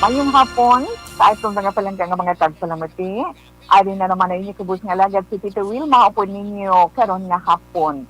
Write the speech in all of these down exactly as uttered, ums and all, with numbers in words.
Mayong hapon sa aton mga palangga nga mga tagpalamati. Ari na naman ang inyo kubos nga alagad si Tita Wilma upod ninyo karon nga hapon,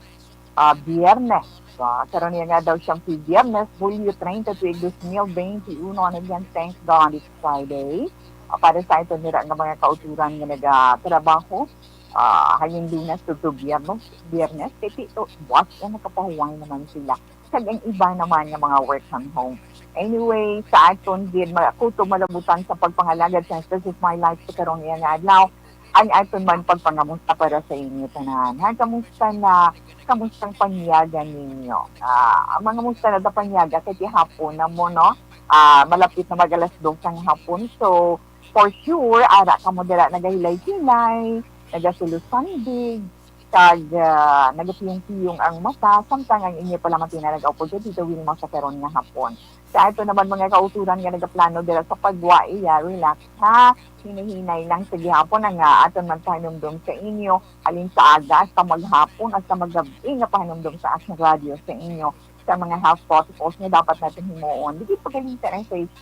ah, Biyernes. Ah, karon nga daw siyang si Biyernes, Hulyo treinta, tuig dos mil veintiuno. And again, thank God it's Friday. Ah, para sa aton nira nga mga kauturan nga nagatrabaho, ah, hain Lunes to, to Biyernes, Biyernes, kay ti-, to, buwas na nakapahuway naman sila. Kag ang iba naman nga mga work from home. Anyway, sa aton gid, mga kutob, malabutan sa pagpangalagad sa Stars of My Life sa karon nga adlaw, ang aton man pagpangamusta para sa inyo tanan. Ha, kamusta na? Kamusta ang panyaga ninyo? Ah, ang mga musta na ta panyaga kay gihapon na mo, no? Ah, malapit na mag alas dos ang hapon. So, for sure, ara kamo dira nagahilay-hilay, nagasulosandig, kag, ah, nagapiyong-piyong ang mata, samtang ang inyo palamati na nag-upod kay Tita Wilma sa karon nga hapon. Sa ato naman mga kauturan nga nagaplano dira sa pagwa, iya, relax ha. Hinay-hinay lang sa gihapon ang, ah, aton man pahinumdom sa inyo, halin sa aga hasta maghapon hasta maggabi nga pahinumdom sa aton radyo sa inyo sa mga health protocols nga dapat natin himuon. Dili pagalinta ang face,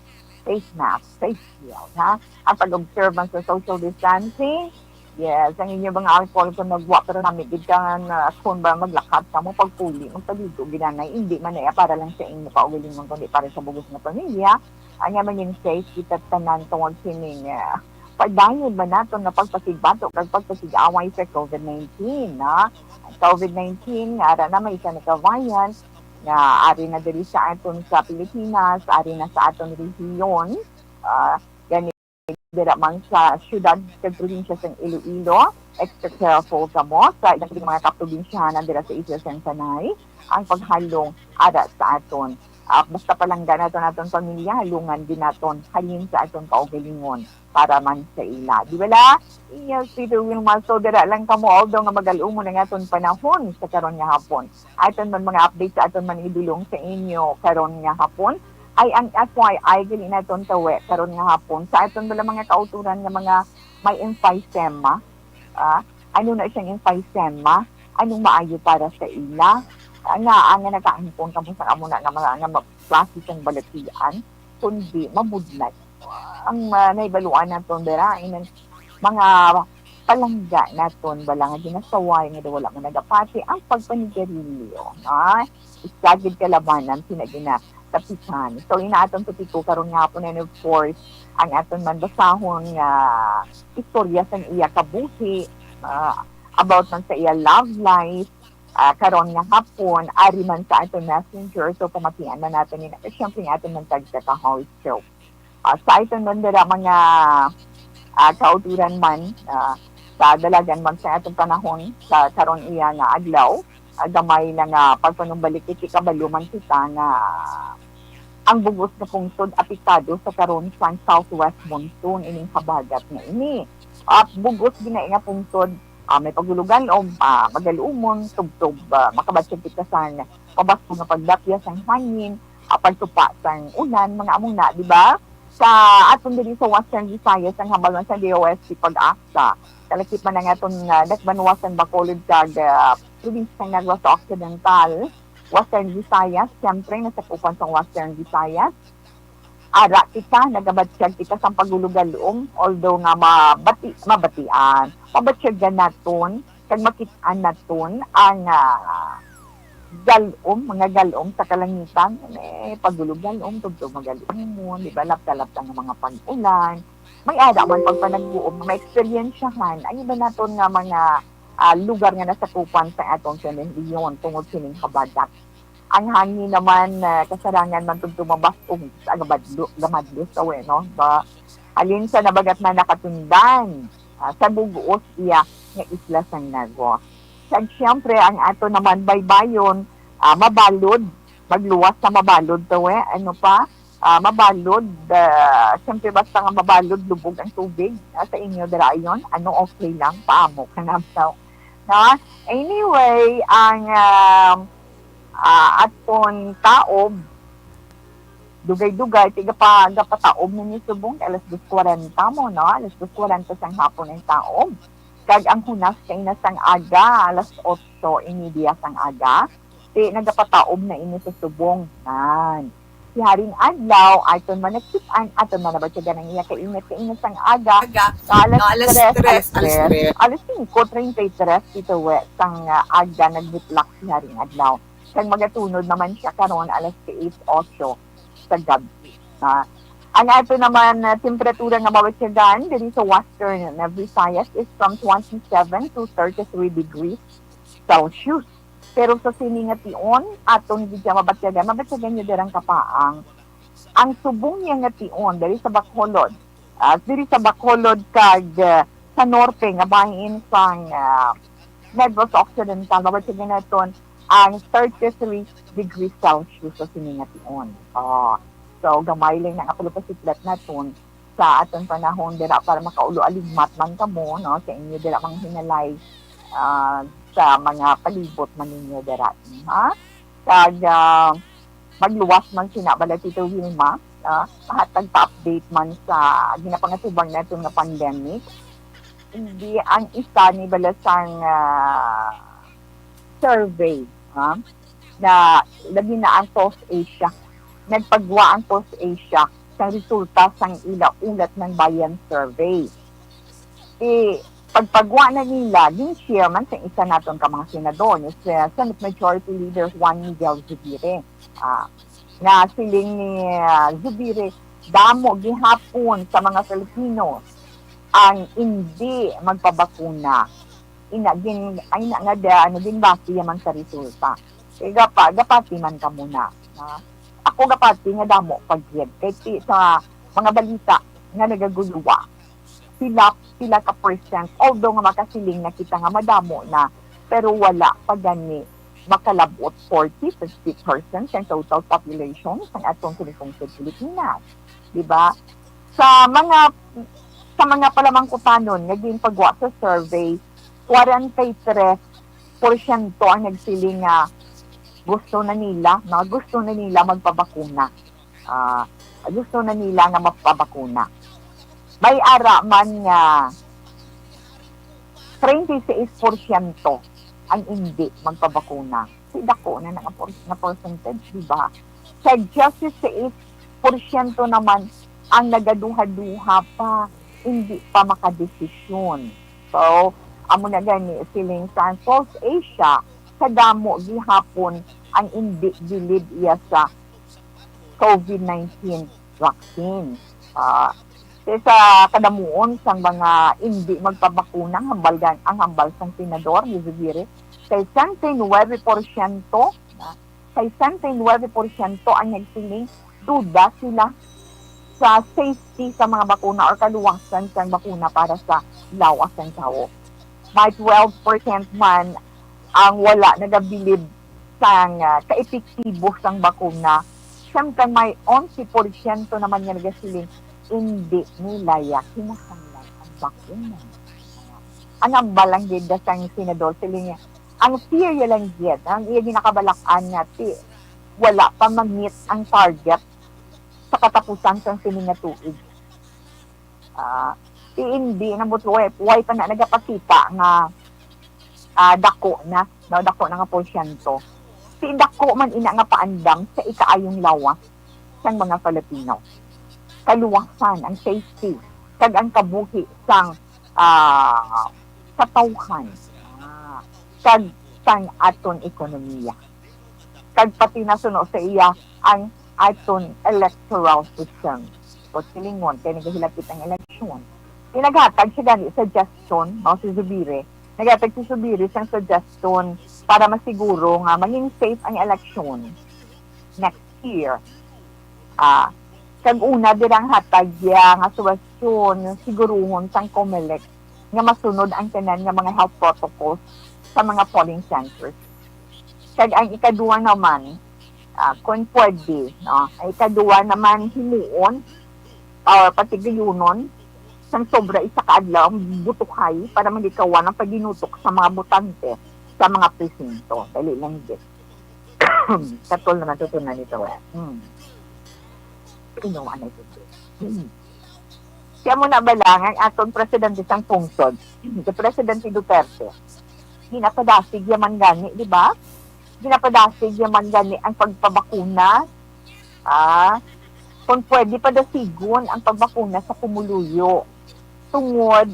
face mask, face shield, ha? Ang pag-observance sa social distancing, yes, ang inyo mga alcohol kung nagwa, pero nami gid ka na kung ba maglakat ka mo, pagpuli, magpaligo, ginanay, hindi man na para lang sa inyo kaugalingon, kundi para sa bugos nga pamilya. Ang nga mangin safe kita tanan tungod sining, ah, pagdayon ba naton nga pagpasigbato kag pagpasig-away sa COVID nineteen, na ang COVID nineteen, ara na may isa na ka variant nga ari na diri sa aton sa Pilipinas, ari na sa aton rehiyon, ah, gani dira man sa siyudad kag probinsya sang Iloilo. Extra careful kamo sa ilang mga kaprobinsyahanan dira sa isla sang Sanay, ang paghalong ara sa aton. Ah, basta palangga naton aton pamilya, halungan din naton halin sa aton kaugalingon para man sa ila. Di bala? Yes, Tita Wilma, so dira lang kamo, although nga magal-umon ang aton panahon sa karon nga hapon. Aton man mga update sa aton man idulong sa inyo karon nga hapon. Ay, ang F Y I, gali naton tawi karon nga hapon. Sa aton bala mga kauturan nga mga may emphysema, ah, ano na siyang emphysema? Anong maayo para sa ila? Ah, nga, ah, nga nagkaampon kamo sa amo na nga mga, nga ma-, klase sang balatian, kundi mabudlay. Ang, ah, nahibaluan naton dira, inang mga palangga naton, bala nga ginasaway nga daw wala man nagapati ang pagpanigarilyo, no? Isa gid ka labanan, sina ginatapisan. So, ina aton topiko karon nga hapon, and of course, ang aton man basahon nga istorya sang iya kabuhi, ah, about man sa iya love life, ah, karon nga hapon, ari man sa aton messenger, so pamatian man naton ini. Siyempre, ang aton man tagsa ka host. So, ah, sa aton man dira mga, ah, kauturan man, ah, sa dalagan man sa aton panahon, sa karon iya nga adlaw, ah, gamay na nga pagpanumbalik, kay kabalo man kita nga ang bugos nga pungsod apektado sa karon sang southwest monsoon ining habagat nga ini. At bugos gina nga pungsod, ah, may pagulugan o, ah, magal-umon, tubtob, ah, makabatyag kita sang mabaskog nga pagdapya sang hangin, ah, pagtupa sang ulan, mga amo na, di ba? Sa aton diri sa Western Visayas, ang hambal man sa D O S T PAGASA, kalakip man ang aton, ah, dakbanuwa sang Bacolod kag, ah, probinsya sang Negros Occidental, Western Visayas, siyempre, nasakupan sang Western Visayas. Ara kita, nagabatyag kita sang pagulugalom, although nga mabati-, mabatian, mabatyagan naton, kag makit-an naton ang, ah, galom, mga galom sa kalangitan, eh, pagulugalom, tubtob magalumon, di ba, lapta-lapta nga mga pag-ulan, may ara man pagpanagbuom nga maeksperiensyahan ang iba naton nga mga, ah, lugar nga nasakupan sa aton sining rehiyon tungod sining habagat. Ang hangin naman, ah, kasarangan man tubtob mabas-og sa gabadlo-, gamadlos, awe, no? Ba, halin sa nabagat na nakatundan, ah, sa bug-os iya nga isla sang Negros. Kag siyempre, ang ato naman baybayon, ah, mabalod, magluwas sa mabalod, tawe, ano pa? Ah, mabalod, ah, siyempre, basta nga mabalod, lubog ang tubig, ah, sa inyo dira ayon, ano, okay lang, paamo ka na, so, no? Anyway, ang, ah, ah, aton taob, dugay-dugay, tiga pa, gapataob ninyo subong, alas dos kwarenta mo, no? Alas dos kwarenta sang hapon ang taob. Kag ang hunas kay na sang aga, alas otso y media sang aga. Ti, nagapataob na ini sa subong. Nan. Si Haring Adlaw, aton man nakit-an, aton man nabatyagan ang iya kainit-kainit sang aga. Aga, Nga alas nga alas tres, tres, alas alas tres, tres. Alas singko treinta y tres, dito we, sang, ah, aga nagbutlak si Haring Adlaw. Kag magatunod naman siya karon alas sais otso sa gabi. Ah, ang ato naman, ah, temperatura nga mabatyagan diri sa Western, ah, Visayas is from twenty-seven to thirty-three degrees Celsius. Pero sa sini nga tion, aton gid siya mabatyagan, mabatyagan niyo dirang kapaang. Ang subong niya nga tion, diri sa Bacolod, ah, diri sa Bacolod kag, ah, sa norte nga bahin sang, ah, Negros Occidental, mabatyagan naton ang thirty-three degrees Celsius sa sini nga tion. Oh. So, gamay lang na nga pulupasiplat naton sa aton panahon dira para makaulo aligmat man kamo, no, sa inyo dira mga hinalay, ah, sa mga palibot man ninyo dira, ha? Kag, ah, magluwas man sina bala Tito Wilma, ah, hatag pa update man sa ginapangatubang naton nga pandemic. Hindi ang isa ni bala sang, ah, survey, ha? Na lagi na ang Pulse Asia. Nagpagwa ang Pulse Asia sang resulta sang ila Ulat ng Bayan survey. Di, pagpagwa na nila, gin-share man sa isa naton ka mga senador, ni Sen-, Senate Majority Leader Juan Miguel Zubiri. Ah, nga siling ni, ah, Zubiri, damo gihapon sa mga Filipino ang hindi magpabakuna. Ina, gin-, ay na nga da, ano, ginbase man sa resulta. Kay gapa-, gapati man ka muna, ha? Ako gapati nga damo pa gyud. Kay ti-, sa mga balita nga nagaguluwa, pila, pila ka percent, although nga makasiling na kita nga madamo na, pero wala pa gani makalabot forty, fifty percent sang total population sang atong kinikonsyod Pilipinas. Di ba? Sa mga, sa mga palamangkutanon nga ginpagwa sa survey, forty-three porsyento ang nagsiling nga gusto na nila, mga gusto na nila magpabakuna. Ah, gusto na nila nga magpabakuna. May ara man nga treinta y seis porsyento ang hindi magpabakuna. Si dako na nga por-, nga percentage, di ba? Sa diyesisais porsyento naman ang nagaduha-duha pa, hindi pa makadesisyon. So, amo na gani, siling sa Pulse Asia, kadamo gihapon ang hindi bilib iya sa COVID nineteen vaccine. Ah, sa kadamuon sang mga hindi magpabakuna, ang hambal gan-, ang hambal sang senador ni Zubiri, sesenta y nueve porsyento, ah, sesenta y nueve porsyento ang nagsiling duda sila sa safety sa mga bakuna or kaluwasan sang bakuna para sa lawas sang tawo. May twelve percent man ang wala nagabilib sang, ah, kaepektibo sang bakuna, samtang may onse porsyento naman nga nagasiling hindi nila ya kinahanglan ang bakuna. Ang hambal lang gid sang senador, siling niya, ang fear ya lang gid, ang iya ginakabalak-an nga ti-, wala pa ma-meet ang target sa katapusan sang sini nga tuig. Ah, ti hindi na mo, way, way pa na nagapakita nga, ah, dako na, no, dako na nga porsyento. Ti dako man ina nga paandam sa ikaayong lawas sang mga Filipino. Kaluwasan, ang safety, kag ang kabuhi sang, ah, katawhan, ah, kag sang aton ekonomiya. Kag pati na suno sa iya ang aton electoral system. O silingon, kay nagahilapit ang eleksyon. Pinaghatag siya gani suggestion, no, si Zubiri. Naghatag si Zubiri sang suggestion para masiguro nga maging safe ang eleksyon next year. Ah, kag una dirang hatag iya nga suwestyon, siguruhon sang Comelec nga masunod ang tanan nga mga health protocols sa mga polling centers. Kag ang ikaduha naman, ah, kung pwede, no, ang ikaduha naman himuon or patigayunon sang sobra isa ka adlaw ang butuhay para malikawan ang paginutok sa mga botante sa mga presinto. Dali lang gid. Katol naman to, tuna nito, eh. Hmm. Inuman na ito. Hmm. Kaya mo na ba lang ang atong presidente sang pungsod, si Presidente Duterte? Ginapadasig yaman gani, di ba? Ginapadasig yaman gani ang pagpabakuna Ah, kung pwede padasigon ang pagbakuna sa pumuluyo tungod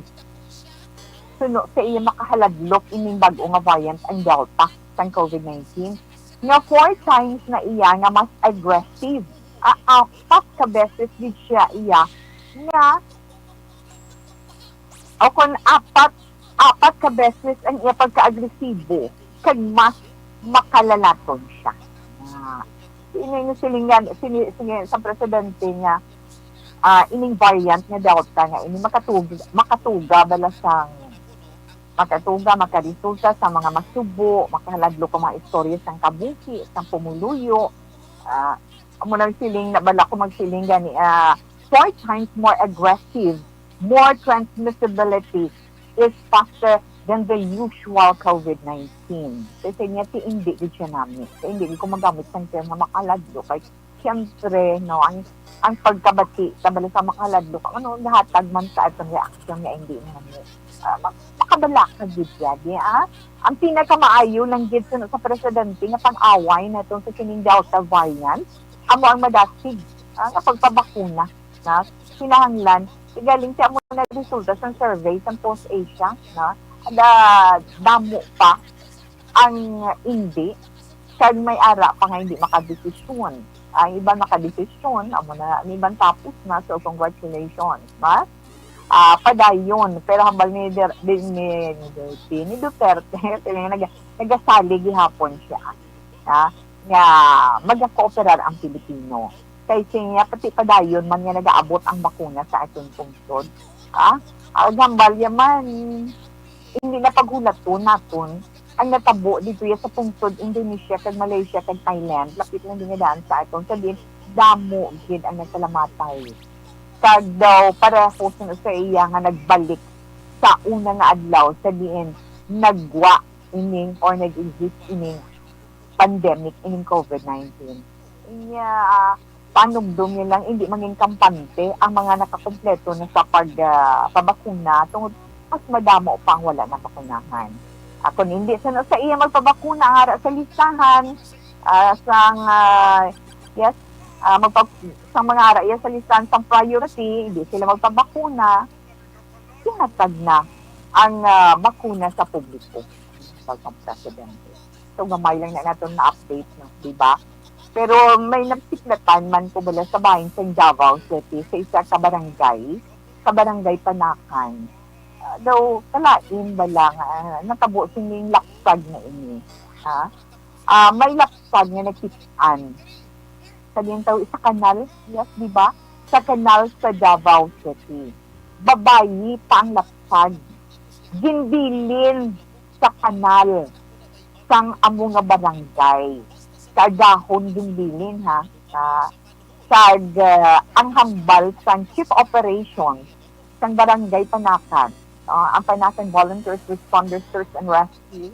suno sa iya makahaladlok ining bag-o nga variant ang Delta sang COVID nineteen, nga four times na iya nga mas aggressive. Ah, apat ka beses gid siya iya nga o kon apat, apat ka beses ang iya pagka-agresibo, kag mas makalalaton siya. Ah, ini nga silingan, sini, sini sa presidente nga, ah, ining variant nga Delta nga ini makatug-, makatuga bala sang, makatuga, makaresulta sa mga masubo, makahaladlok ang mga istorya sang kabuhi, sang pumuluyo. Ah, amo nang siling na bala ko magsiling gani, ah, four times more aggressive, more transmissibility is faster than the usual COVID nineteen. Kasi niya, ti hindi gid siya nami. Kaya hindi gid ko magamit sang term nga makaladlo. Kay siyempre, no, ang, ang pagkabati, sa bala sa makaladlo, ano, nahatag man sa atong reaction nga hindi nami. Ah, mak-, makabalaka gid siya, di, ah? Ang pinakamaayo lang gid sa, sa presidente nga pag-away naton sa sining Delta variant, amo ang madasig, ah, nga pagpabakuna na kinahanglan. Igaling siya mo na resulta sa survey sa Post Asia, no? Ada damo pa ang hindi, kag may ara pa nga hindi makadesisyon. Ang iban makadesisyon, amo na, ang iban tapos na, so congratulations, no? Ah, padayon, pero hambal ni Der-, ni, ni, ni, ni Duterte, sila nga naga-, nagasalig gihapon siya, ah, nga magakooperar ang Pilipino. Kay siya, pati padayon man nga nagaabot ang bakuna sa aton pungsod. Ah, ang hambal ya man, hindi na paghulaton naton ang natabo dito ya sa pungsod Indonesia kag Malaysia kag Thailand, lapit lang din nga daan sa aton. Sa din, damo gid ang nasalamatay. Kag daw pareho sa, sa iya nga nagbalik sa una nga adlaw sa diin nagwa ining or nag-exist ining pandemic, ining COVID nineteen. Iya, ah, panugdom niya lang, hindi mangin kampante ang mga nakakompleto na sa pag, ah, pabakuna tungod mas madamo pa ang wala nabakunahan. Ah, kung hindi sa, sa iya magpabakuna ang ara sa listahan, ah, sang, ah, yes, ah, magpa-, sang mga ara iya sa listahan sang priority, hindi sila magpabakuna, ihatag na ang, ah, bakuna sa publiko, ang presidente. So, gamay lang na naton na-update, no? Di ba? Pero may napsiklatan man ko bala sa bahin sa Davao City, sa isa ka barangay, sa barangay Panakan. Ah, daw, kalain bala nga, ah, natabo sining lapsag na ini. Ha? Ah, may lapsag nga nakit-an sa diyan tawo sa kanal, yes, di ba? Sa kanal sa Davao City. Babayi pa ang lapsag. Ginbilin sa kanal sang amo nga barangay. Sa agahon ginbilin, ha. Sa, sa, ah, ang hambal sang Chief Operations sang Barangay Panakan, no, ang Panakan Volunteers Responders Search and Rescue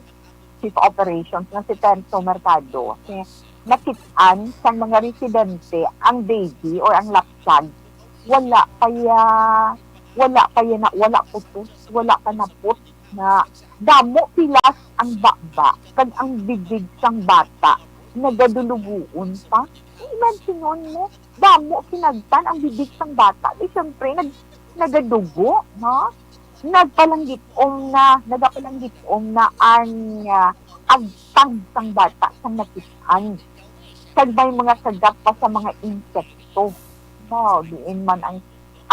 Chief Operations nga si Terzo Mercado, si, nakit-an sang mga residente ang baby or ang lapsag, wala pa ya, wala pa ya na, wala putos, wala pa napot na damo pilas ang baba, kag ang bibig sang bata nagaduluguon pa. Imagine mo, damo kinagtan ang bibig sang bata. Di, siyempre, nag-, nagadugo, no? Nagpalanggit-om na, nagapalanggitom na ang, ah, agtang sang bata sang nakit-an. Kag may mga kagat pa sa mga insekto. Wow, diin man ang,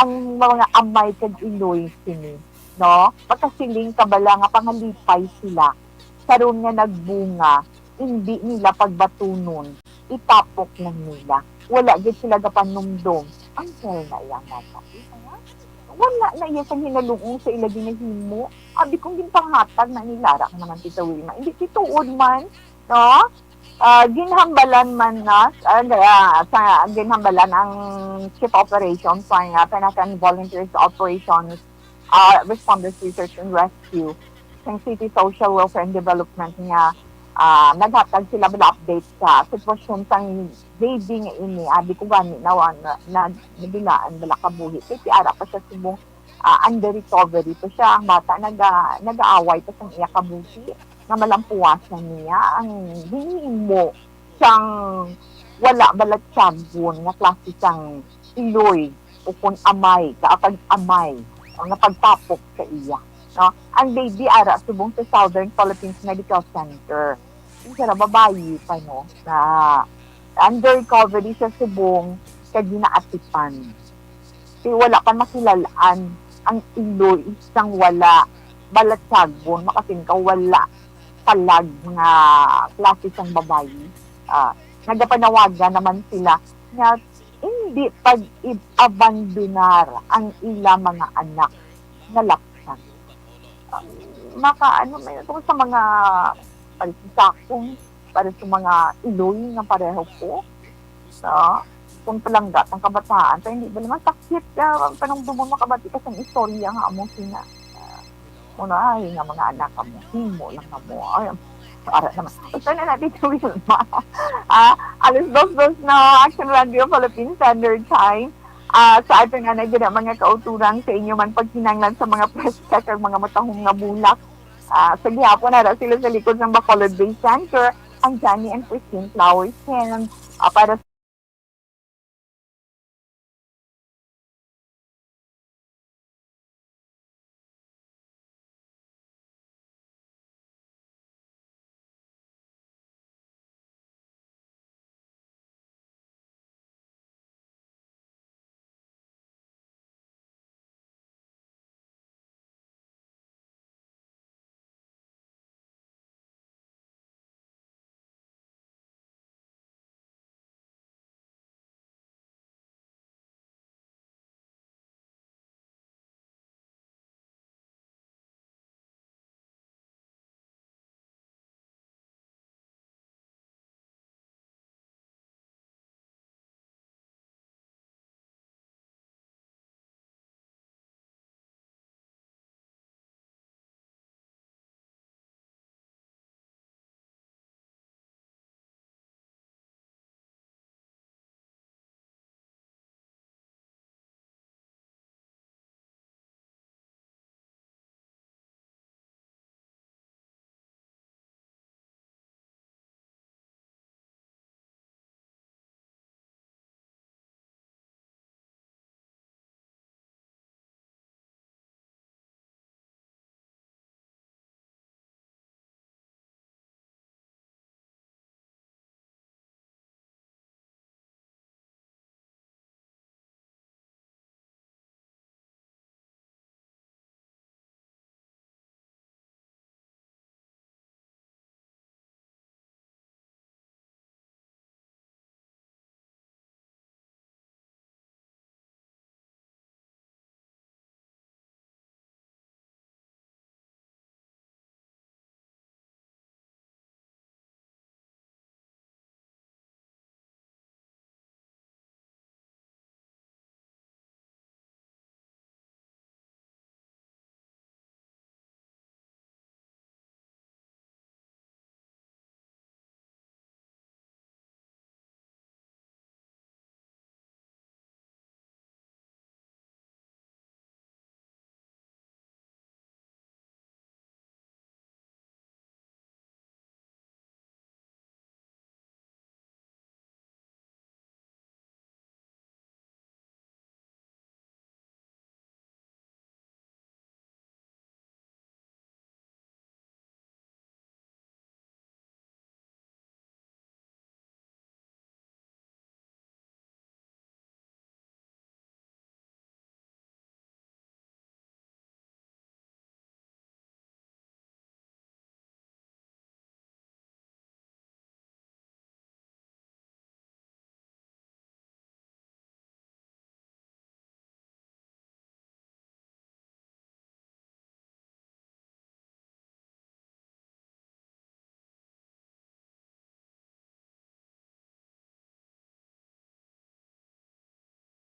ang mga amay kag iloy sini, no? Makasiling ka bala nga pangalipay sila karon nga nagbunga, indi nila pagbatunon, itapok lang nila. Wala gid sila gapanumdom. Ang hell na iyang mata. Wala na iya sang hinalungong sa ila ginahimo. Abi kong ginpanghatag na ni Lara ka naman, Tita Wilma. Hindi, tituod man, no? Ah, ginhambalan man na, ah, ah, sa ginhambalan ang Chief Operations sa, ah, Panakan Volunteers Operations, ah, Responders Research and Rescue sang City Social Welfare and Development nga, ah, naghatag sila bala update sa sitwasyon sang baby nga ini. Abi ko gani na, na, na, nabilaan bala kabuhi. Kay ti ara pa siya subong, ah, under recovery pa siya. Ang bata naga-, nagaaway pa sang iya kabuhi nga malampuasan niya ang ginhimo sang wala balatyagon nga klase sang iloy o kun amay, kaapag amay, o nga pagtapok sa iya. No? Ang baby ara subong sa Southern Philippines Medical Center. Isa ra babayi pa, no, na under recovery sa subong kag ginaatipan. Kay wala pa makilal-an ang iloy sang wala balatyagon, makasin ka, wala palag nga klase sang babayi. Ah, nagapanawagan naman sila nga hindi pag-abandonar ang ila mga anak nga lapsang. Ah, maka, ano, may, kung sa mga palisakong para sa mga iloy nga pareho ko, sa kung palangga ang kabataan, kaya hindi ba naman sakit ka, ang panumdumon makabati ka sa istorya nga amo sina. Ah, muna, ay, nga mga anak ka mo, himo lang ka mo. Ay, para naman. Ito na natin sa Wilma. Ah, alas dos dos na, Action Radio Philippine Standard Time. Ah, sa aton nga na gina mga kauturan sa inyo man pagkinanglan sa mga preska kag mga matahom nga bulak. Ah, sa gihapon, ara sila sa likod ng Bacolod Bay Center, ang Johnny and Christine Flowers Stand. Ah, para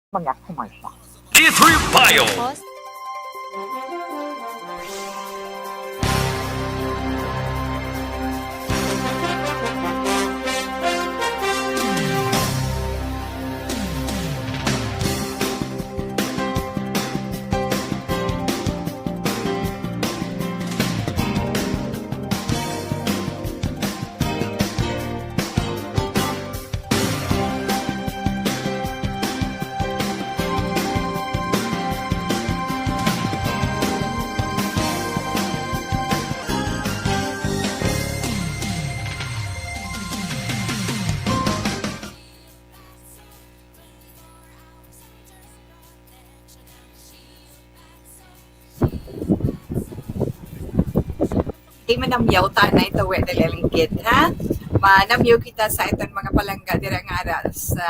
Mga commercial. D three Bio. Pause. Di manamyaw ta na ito, we, dali lang gid, ha? Manamyaw kita sa iton mga palangga dira nga ara sa,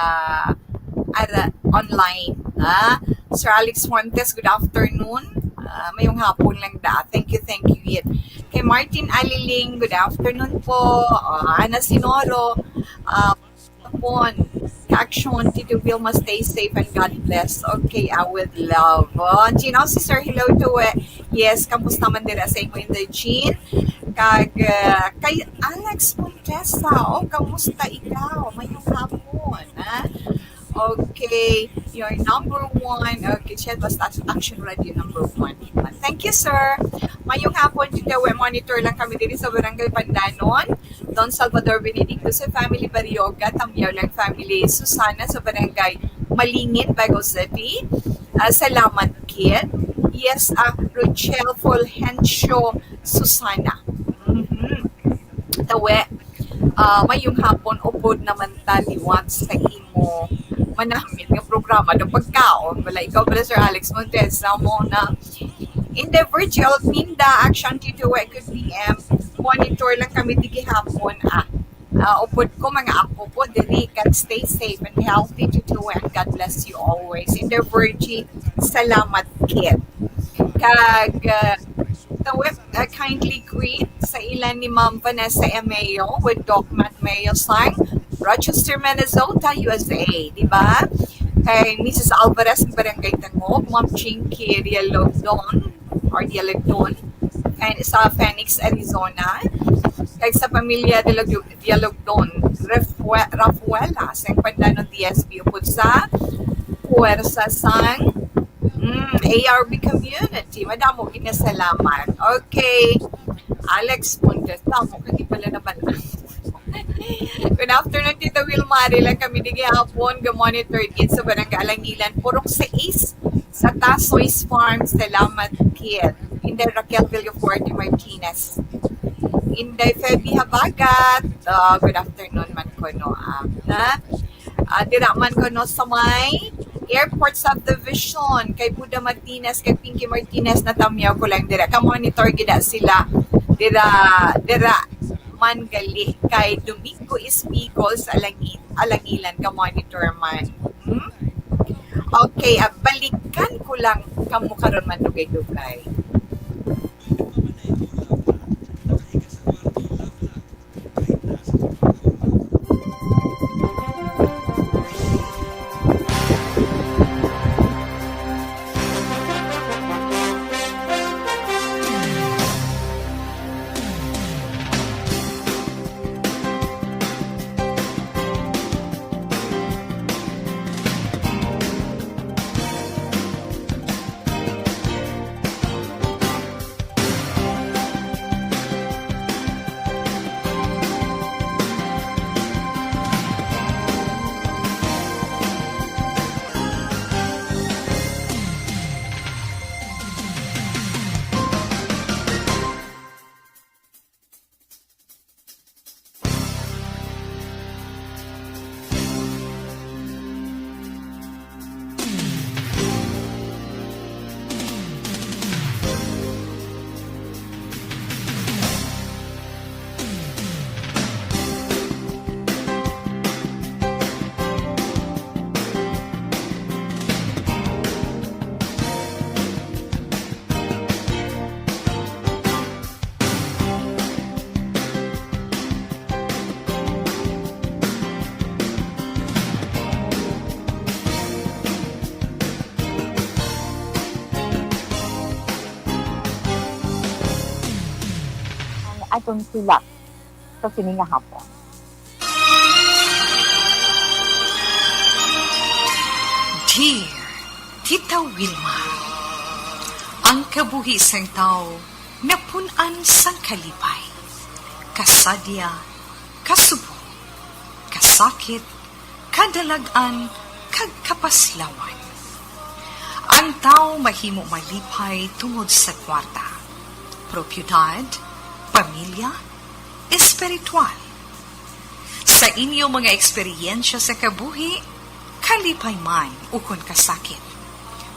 ara online, ha? Sir Alex Fuentes, good afternoon. Ah, mayong hapon lang da. Thank you, thank you, yet. Kay Martin Aliling, good afternoon po. Ah, Ana Sinoro, ah, hapon. Ka-action, Tito Wilma, stay safe and God bless. Okay, I would love. Oh, Gino, si Sir, hello to, eh. Yes, kamusta man dira sa imo, Inday Jean? Kag, uh, kay Alex Montesa, oh, kamusta ikaw? Mayong hapon, ha? Okay, your number one. Okay, siya, basta Action Radio number one. Thank you, sir. Mayong hapon, Tito, we, monitor lang kami diri sa Barangay Pandanon. Don Salvador Benedicto sa family, Barioga, Tamyaw lang family, Susana sa barangay Malingin, Bago City. Ah, salamat, kid. Yes, ah, Rochelle Fulgencio Susana. Mhm. Tawe, ah, mayong hapon, upod naman ta liwat sa imo manamit nga programa ng pagkaon. Wala ikaw, bala, Sir Alex Montesa, mo na In the virtual Minda Action Tito Weko P M, monitor lang kami di gihapon, ah. Ah, upod ko, mga apo ko, diri, kag stay safe and healthy, Tito Weko, and God bless you always. In the Virgie, salamat, kid. Kag, ah, the web, ah, kindly greet sa ilan ni Ma'am Vanessa Emeo with Doc Matt Mayo Sang, Rochester, Minnesota, U S A, di ba? Kay Missus Alvarez ng Barangay Tangog, Ma'am Chinky Realogdon, or Dialogdon, and sa Phoenix, Arizona. Kag sa pamilya Dialog-, Dialogdon, Refue-, Rafuela, sa Pandanon D S P, upod sa Puwersa sang, mm, A R B community. Madamo ginasalamat. Okay. Alex Montes, tamo ka di pala naman. Good afternoon, Tita Wilma. Ari lang kami di gihapon, ga-monitor gid sa Barangay Alangilan, Purok sais, sa Tasoy's Farm. Salamat, kid. Inday Raquel Villafuerte Martinez. Inday Feby Habagat, ah, good afternoon man ko, no, ah, na. Ah, dira man ko, no, sa may Airport Subdivision, kay Buda Martinez, kay Pinky Martinez, natamyaw ko lang dira. Ka-monitor gid na sila. Dira, dira man gali kay Domingo Espigol sa Alangi-, Alangilan, ka-monitor man. Hmm? Okay, ah, balikan ko lang kamo karon man dugay-dugay. Ang atong tulak sa sini nga hapon. Dear Tita Wilma, ang kabuhi sang tawo napun-an sang kalipay, kasadya, kasubong, kasakit, kadalag-an, kag kapaslawan. Ang tawo mahimo malipay tungod sa kwarta, propiedad, pamilya, espiritual. Sa inyo mga eksperyensya sa kabuhi, kalipay man ukon kasakit,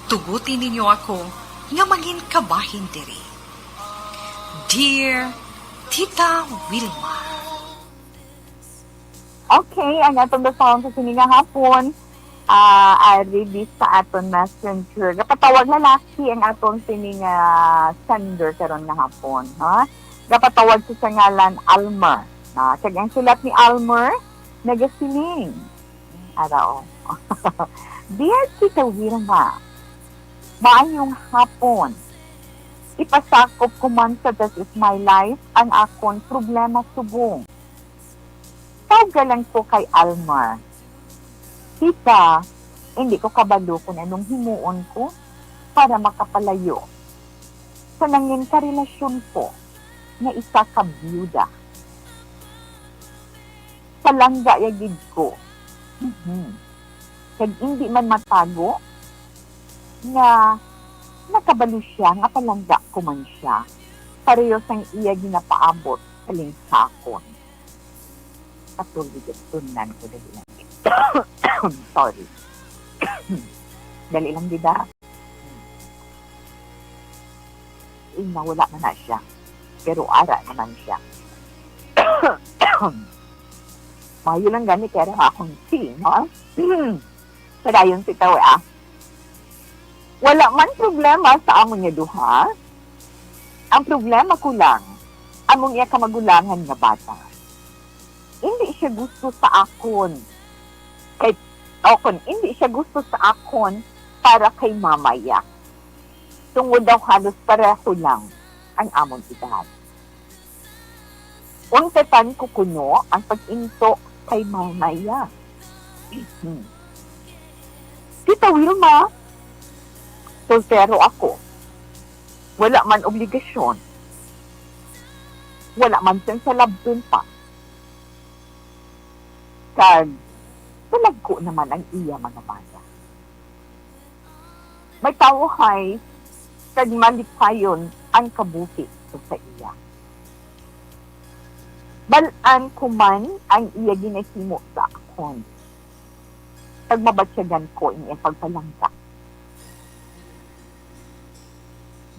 tuguti ninyo ako nga mangin kabahin diri. Dear Tita Wilma. Okay, ang atong basahan sa sini nga hapon, ah, ari di sa aton messenger. Gapatawag lalaki ang aton sini nga sender karon nga hapon, ha? Gapatawag sa ngalan Almer. Ah, kag ang sulat ni Almer, nagasiling. Ara, oh. Dear Tita Wilma, maayong hapon. Ipasakop ko man sa This Is My Life ang akon problema subong. Tawga lang ko kay Almar. Tita, hindi ko kabalo kung anong himuon ko para makapalayo sa nangin karelasyon ko nga isa ka biyuda. Palangga ya gid ko. Mhm. Kag indi man matago nga nakabalo siya nga palangga ko man siya, pareho sang iya ginapaabot sa linsa akon. Patuloy, tunnan ko dali lang. Sorry. Dali lang, dida. Ing, nawala na na siya. Pero ara naman siya. Mayo lang gani kay ara akong team, ha? Padayon si Tawe, ah. Wala man problema sa amon nga duha. Ang problema ko lang, among iya kamagulangan nga bata. Hindi siya gusto sa akon. Kay, o kung hindi siya gusto sa akon para kay mama iya. Tungod daw halos pareho lang ang amon edad. Untatan ko kuno ang pag-into kay mama iya. Hmm. Tita Wilma, soltero ako. Wala man obligasyon. Wala man sing salabton pa. Kag palagko naman ang iya mga bata. May tawhay kag malipayon ang kabuhi ko sa iya. Bal-an ko man ang iya ginahimo sa akon, kag mabatyagan ko ang iyang pagpalangga.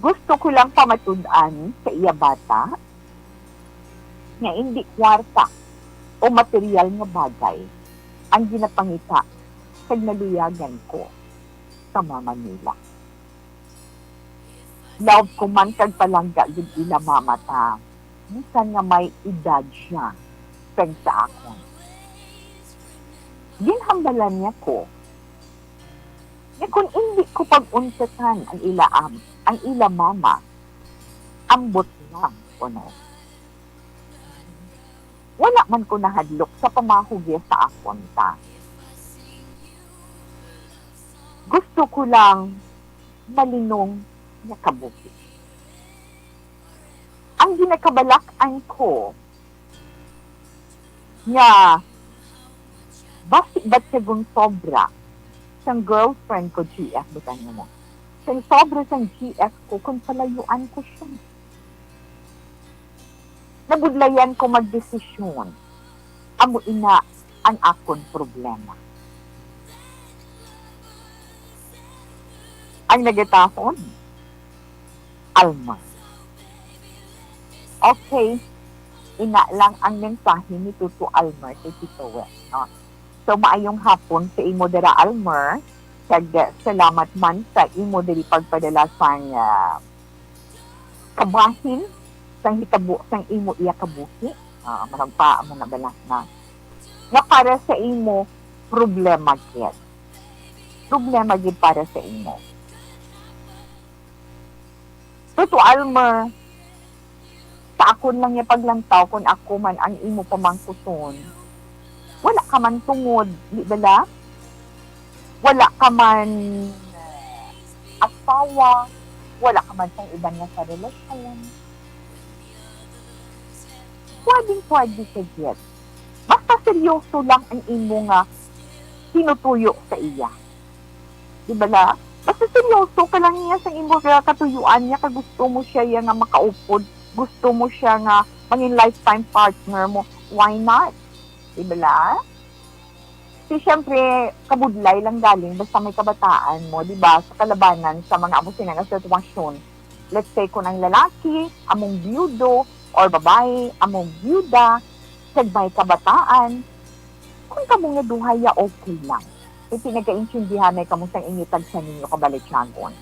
Gusto ko lang pamatud-an sa iya bata nga indi kwarta o material nga bagay ang ginapangita kag naluyagan ko sa mama nila. Love ko man kag palangga gid ila mama ta, bisan nga may edad siya sang sa akon. Ginhambalan niya ko nga kon indi ko pag-untatan ang ila am-, ang ila mama, ambot lang kuno. Wala man ko nahadlok sa pamahugi sa akon ta. Gusto ko lang malinong nga kabuhi. Ang ginakabalak-an ko nga basi batyagon sobra sang girlfriend ko, G F, butang mo. Sang sobra sang G F ko kung palayuan ko siya. Nabudlayan ko magdesisyon. Amo ina ang akon problema. Ang nagatahon, Alma. Okay. Ina lang ang mensahe ni Tuto Alma kay Tito Wes, no? So, maayong hapon sa imo dira, Almer. Kag, eh, salamat man sa imo diri pagpadala sang, ah, kabahin sang hitabo sang imo iya kabuhi. Ah, marag pa, amo na bala na. Nga para sa imo, problema gid. Problema gid para sa imo. Tuto Almer, sa akon lang nga paglantaw, kun ako man ang imo pamangkuton, wala ka man tungod, di bala? Wala ka man asawa, wala ka man sang iban nga sa relasyon. Pwedeng pwede sa gid. Basta seryoso lang ang imo nga tinutuyo sa iya. Di bala? Basta seryoso ka lang niya sa imo nga katuyuan niya, kag gusto mo siya iya nga makaupod, gusto mo siya nga mangin lifetime partner mo, why not? Di bala? Si, siyempre, kabudlay lang galing basta may kabataan mo, di ba? Sa kalabanan sa mga amo sina nga sitwasyon. Let's say, kung ang lalaki, among biyudo, or babae, amo biyuda, kag may kabataan, kung kamo nga duha ya, okay lang. Kay pinagaintindihanay kamo sang inyo tagsa ninyo kabaligyagon.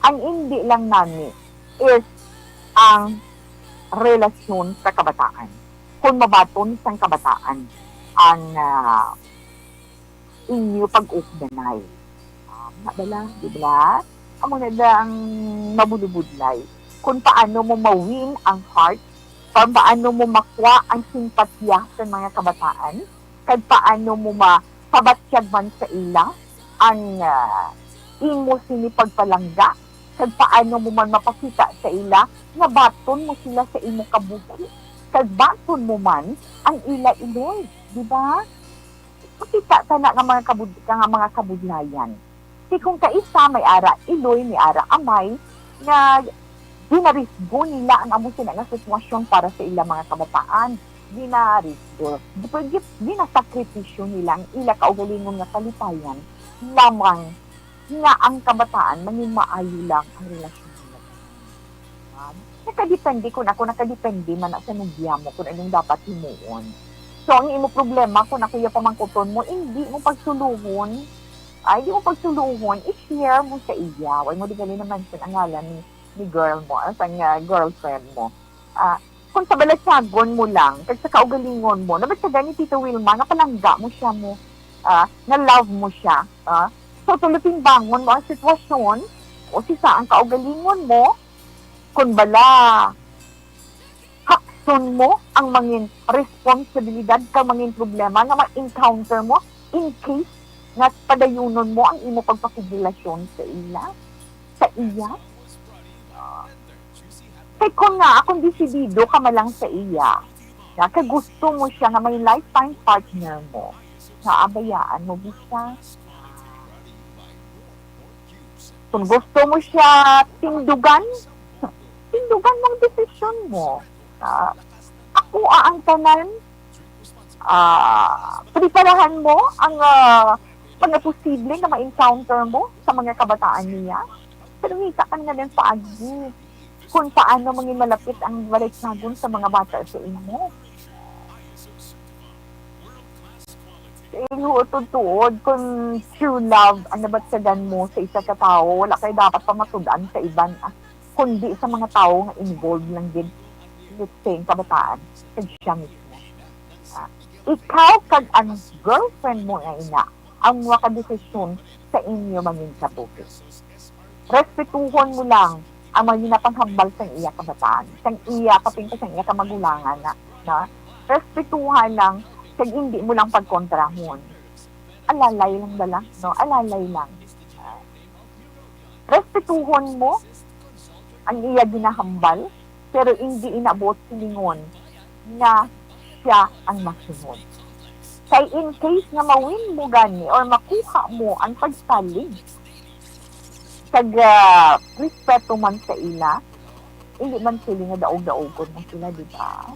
Ang indi lang nami is ang relasyon sa kabataan. Kung mabaton sang kabataan ang, ah, inyo pag-ugdanay. Ah, na bala, di ba? Amo na da ang mabudlay. Kung paano mo ma-win ang heart, kung paano mo makuha ang simpatiya sa mga kabataan, kag paano mo mapabatyag man sa ila ang, ah, imo sini pagpalangga, kag paano mo man mapakita sa ila nga baton mo sila sa imo kabuhi, kag baton mo man ang ila iloy, di ba? Makita ta na nga mga kabud-, nga mga kabudlayan. Si kung kaisa may ara iloy, may ara amay, nga ginarisgo nila ang amo sina nga sitwasyon para sa ila mga kabataan. Ginarisgo, gi-, ginasakripisyo nila ang ila kaugalingon nga kalipayan lamang nga ang kabataan mangin maayo lang ang relasyon nila. Nakadepende kun ako, nakadepende man na sa nobya mo kung anong dapat himuon. So, ang imo problema, kung ako ya pamangkuton mo, hindi mo pagsuluhon, ay, di mo pagsuluhon, i-share mo sa iya. Wala mo di gali na-mention ang ngalan ni, ni girl mo, ah, sang, ah, girlfriend mo. Ah, kung sa balatyagon mo lang, kag sa kaugalingon mo, nabatyagan ni Tito Wilma nga palangga mo siya mo, ah, nga love mo siya, ah. So, tulo timbangon mo ang sitwasyon, o sisa ang kaugalingon mo, kung bala, hakson mo ang mangin responsibilidad kag mangin problema nga ma-encounter mo in case nga padayunon mo ang imo pagpakigrelasyon sa ila, sa iya. Ah, kay kung nga, kung desidido ka man lang sa iya, nga kay gusto mo siya nga may lifetime partner mo, nga abayaan mo ba siya? Kung gusto mo siya tindugan, tindugan mo ang desisyon mo. Ah, ako ang tanan, ah, preparahan mo ang, ah, mga posible nga ma-encounter mo sa mga kabataan niya. Pero ngita ka nga din paagi kung paano mangin malapit ang balatyagon sa mga bata sa imo. Sa inyo, tuod-tuod, kung true love ang nabatyagan mo sa isa ka tawo, wala kay dapat pamatud-an sa iban, ah, kundi sa mga tawo nga involved lang gid, let's say, ang kabataan, kag siya mismo. Ah, ikaw kag ang girlfriend mo nga ina ang makadesisyon sa inyo mangin kabuhi. Respetuhon mo lang ang mga ginapanghambal sang iya kabataan, sang iya, kapin pa sang iya kamagulangan na, na respetuhan lang, kag hindi mo lang pagkontrahon. Alalay lang bala, no? Alalay lang. Respetuhon mo ang iya ginahambal, pero hindi ina buot silingon nga siya ang masunod. Kay in case nga ma-win mo gani or makuha mo ang pagsalig kag, ah, respeto man sa ila, hindi man sila nga daog-daogon mo sila, di ba?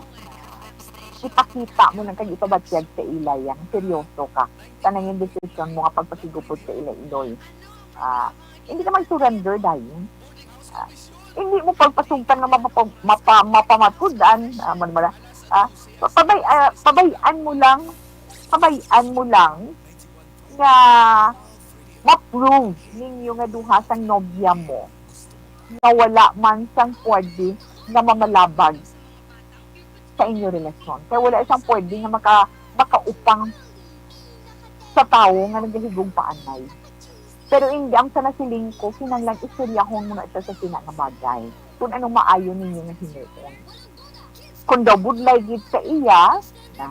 Ipakita mo lang kag ipabatyag sa ila yang seryoso ka sa nangin desisyon mo nga pagpasigupod sa ila iloy. Ah, hindi ka mag-surrender dayon. Ah, hindi mo pagpasugtan nga mapapa-, mapa-, mapamatud-an, ah, man, man, ah, pa-, pabay-, ah, pabay-an mo lang, pabay-an mo lang nga ma-prove ninyo nga duha sang nobya mo nga wala man sang pwede nga mamalabag sa inyo relasyon. Kay wala sang pwede nga maka-, makaupang sa tawo nga nagahigugmaanay. Pero hindi ang sa nasiling ko, kinahanglan istoryahon mo na siya sa sina nga bagay. Kung anong maayo ninyo nga himuon. Kung daw budlay gid sa iya, na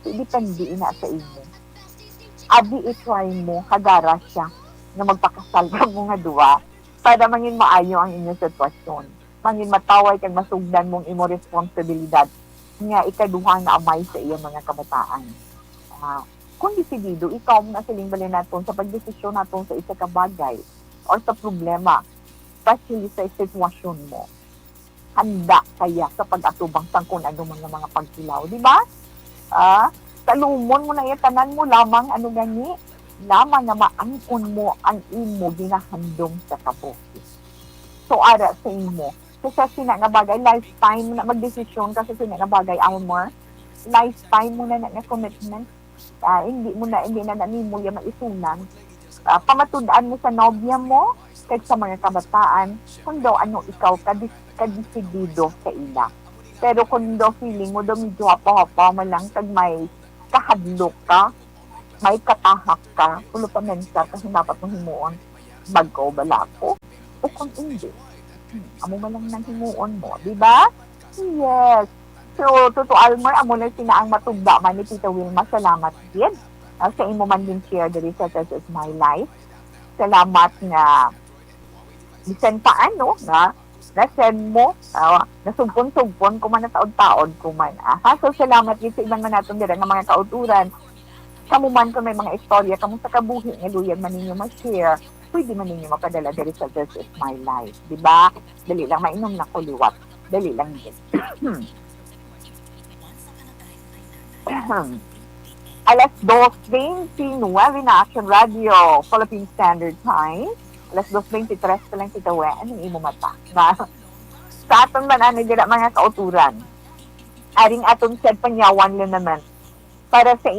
depende ina sa imo. Abi i-try mo, hagara siya nga magpakasal kamo nga duha para mangin maayo ang inyong sitwasyon. Mangin mataway kag masugdan mong imo responsibilidad nga ikaduha nga amay sa iyang mga kabataan. Ah, kung desidido ikaw nga siling bali naton sa pagdesisyon naton sa isa ka bagay or sa problema, especially sa sitwasyon mo, handa kaya sa pag-atubang sang kun ano man nga mga pagkulaw, di ba? Ah, talumon mo na iya tanan mo lamang, ano gani, lamang nga maang-on mo ang imo ginahandom sa kabuhi. So, ara sa imo, Sa, sa sina nga bagay, lifetime na magdesisyon ka sa sina nga bagay, Almor. Lifetime mo na na nga commitment. Ah, hindi mo na, hindi na, na nimo ya maisunan. Ah, pamatud-an mo sa nobya mo kag sa mga kabataan kung daw ano ikaw kadis-, kadesidido sa ila. Pero kung daw feeling mo daw medyo hapa-hapa mo lang kag may kahadlok ka, may katahak ka, pulo pa mensa ka, dapat mo himuon, bag-o bala ko? O kung hindi, hmm, amo man lang nang himuon mo, di ba? Yes. So, Toto Almor, amo na sina ang matugba man ni Tita Wilma. Salamat gid, ah, sa imo man din share diri sa This Is My Life. Salamat nga bisan pa ano nga na-send mo, ah, nasugpon-sugpon ko man, nataod-taod ko man. Aha, so salamat gid sa iban man naton dira nga mga kauturan. Kamo man, kung may mga istorya kamo sa kabuhi nga luyag man ninyo ma-share, pwede man ninyo mapadala diri sa This Is My Life, di ba? Dali lang, mainom na ko liwat. Dali lang din. Alas dos twenty-nine na Action Radio, Philippine Standard Time. Alas dos twenty-three pa lang kita, we, anong imo mata? Na, sa aton man, ano, dira, mga kauturan. Aring aton sad panyawan lang naman para sa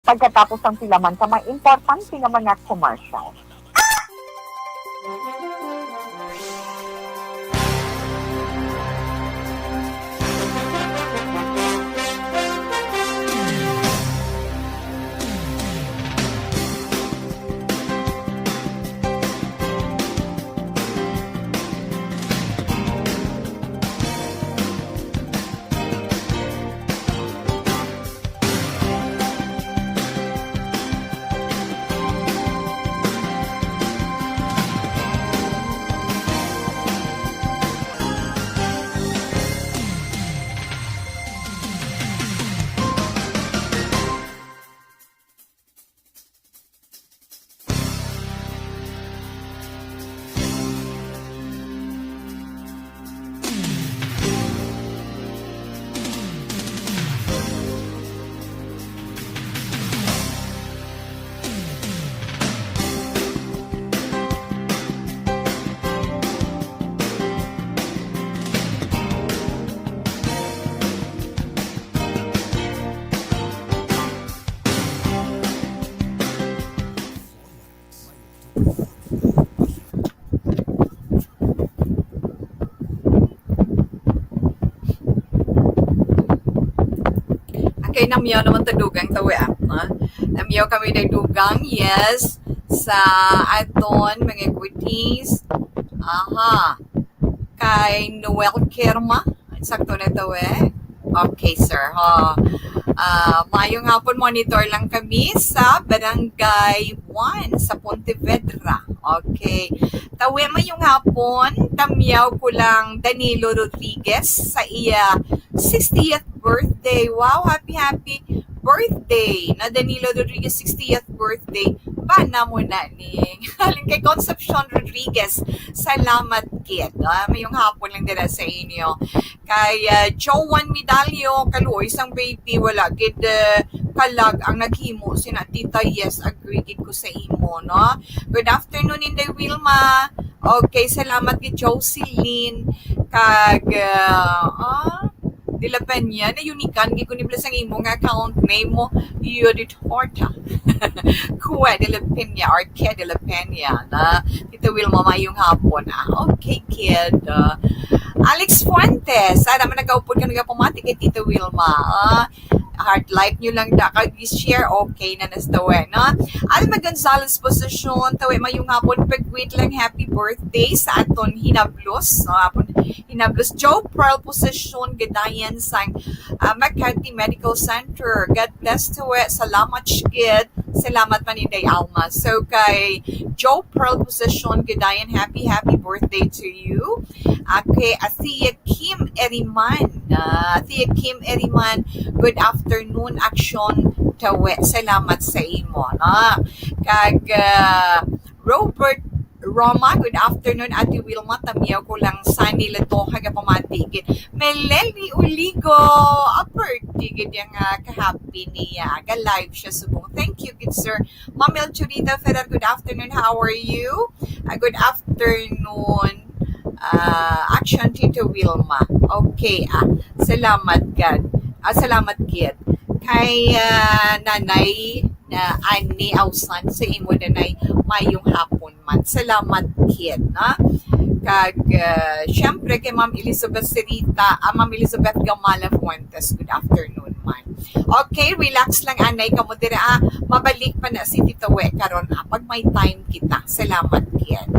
pagkatapos ang pila man ka mga importante nga mga commercial. Namiyaw naman ta dugang tawi, ah. Ha? Namiyaw kami na dugang, yes. Sa aton, mga goodies. Aha. Kay Noel Kerma. Sakto na to eh. Okay, sir. Ha. Ah, mayong hapon, monitor lang kami sa Barangay one sa Pontevedra. Okay. Tawi, mayong hapon. Tamiyaw ko lang Danilo Rodriguez sa iya sixtieth birthday. Wow, happy, happy birthday na Danilo Rodriguez, sixtieth birthday. Bana mo na ning. Halin kay Concepcion Rodriguez. Salamat, kid. Ah, mayong hapon lang dira sa inyo. Kay, ah, Joan Medallo, kaluoy sang baby, wala gid, eh, kalag ang naghimo sina tita. Yes, agree gid ko sa imo, no? Good afternoon, Inday Wilma. Okay, salamat gid, Jocelyn. Kag, ah, ah, De La Peña, na-unikan gid ko ni, plus ang imo nga account name mo, Judith Horta. Kue de la Peña or Ke de la Peña, na Tita Wilma, mayong hapon. Ah, okay, kid. Ah, Alex Fuentes, sana man nagaupod ka nagapamati kay Tita Wilma. Ah, heart like nyo lang da, kag i-share, okay na nastawa, no? Alma Gonzalez Position, tawi, mayong hapon, pagwit lang, happy birthday sa aton hinablos, no? Hapon, hinablos. Joe Pearl Position, gadayan sang, ah, Makati Medical Center. God bless, tawi, salamat, gid. Salamat man, Inday Alma. So, kay Joe Pearl Position, gadayan, happy, happy birthday to you. Okay, Athea Kim Eriman. Ah, Athea Kim Eriman, good afternoon, Action Tawi. Salamat sa imo, no? Kag, ah, Robert Roma, good afternoon, Ate Wilma. Tamiyaw ko lang, Sunny Latoha, nga pamati gid. Meleni Uligo, a birthday gid yang, ah, kahappy niya. Ga-live siya subong. Thank you, good sir. Ma'am Elchurita Ferrer, good afternoon. How are you? Ah, good afternoon. Ah, Action, Tito Wilma. Okay, ah, salamat gid. Ah, salamat gid. Kay, ah, Nanay na Annie Ausan, sa imo, Nanay, mayong hapon man. Salamat gid, na? Kag, ah, syempre, kay Ma'am Elizabeth Serita, ah, Ma'am Elizabeth Gamala Fuentes, good afternoon man. Okay, relax lang, anay, kamo dira, ah. Mabalik pa na si Tito We karon, ah, pag may time kita. Salamat gid.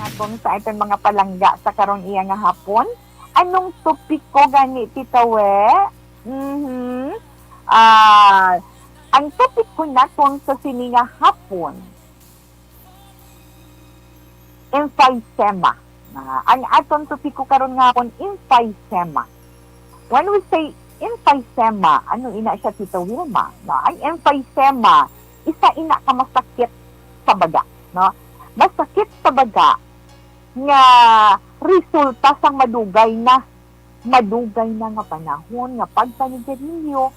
Aton sa aton mga palangga sa karong iya nga hapon. Anong topiko gani, Tita We? Mhm. Ah, ang topiko naton sa sini nga hapon, emphysema. Ah, ang aton topiko karon nga hapon, emphysema. When we say emphysema, ano ina siya, Tita Wilma? No? Ang emphysema, isa ina ka masakit sa baga, no? Masakit sa baga nga resulta sang madugay na, madugay na nga panahon nga pagpanigarilyo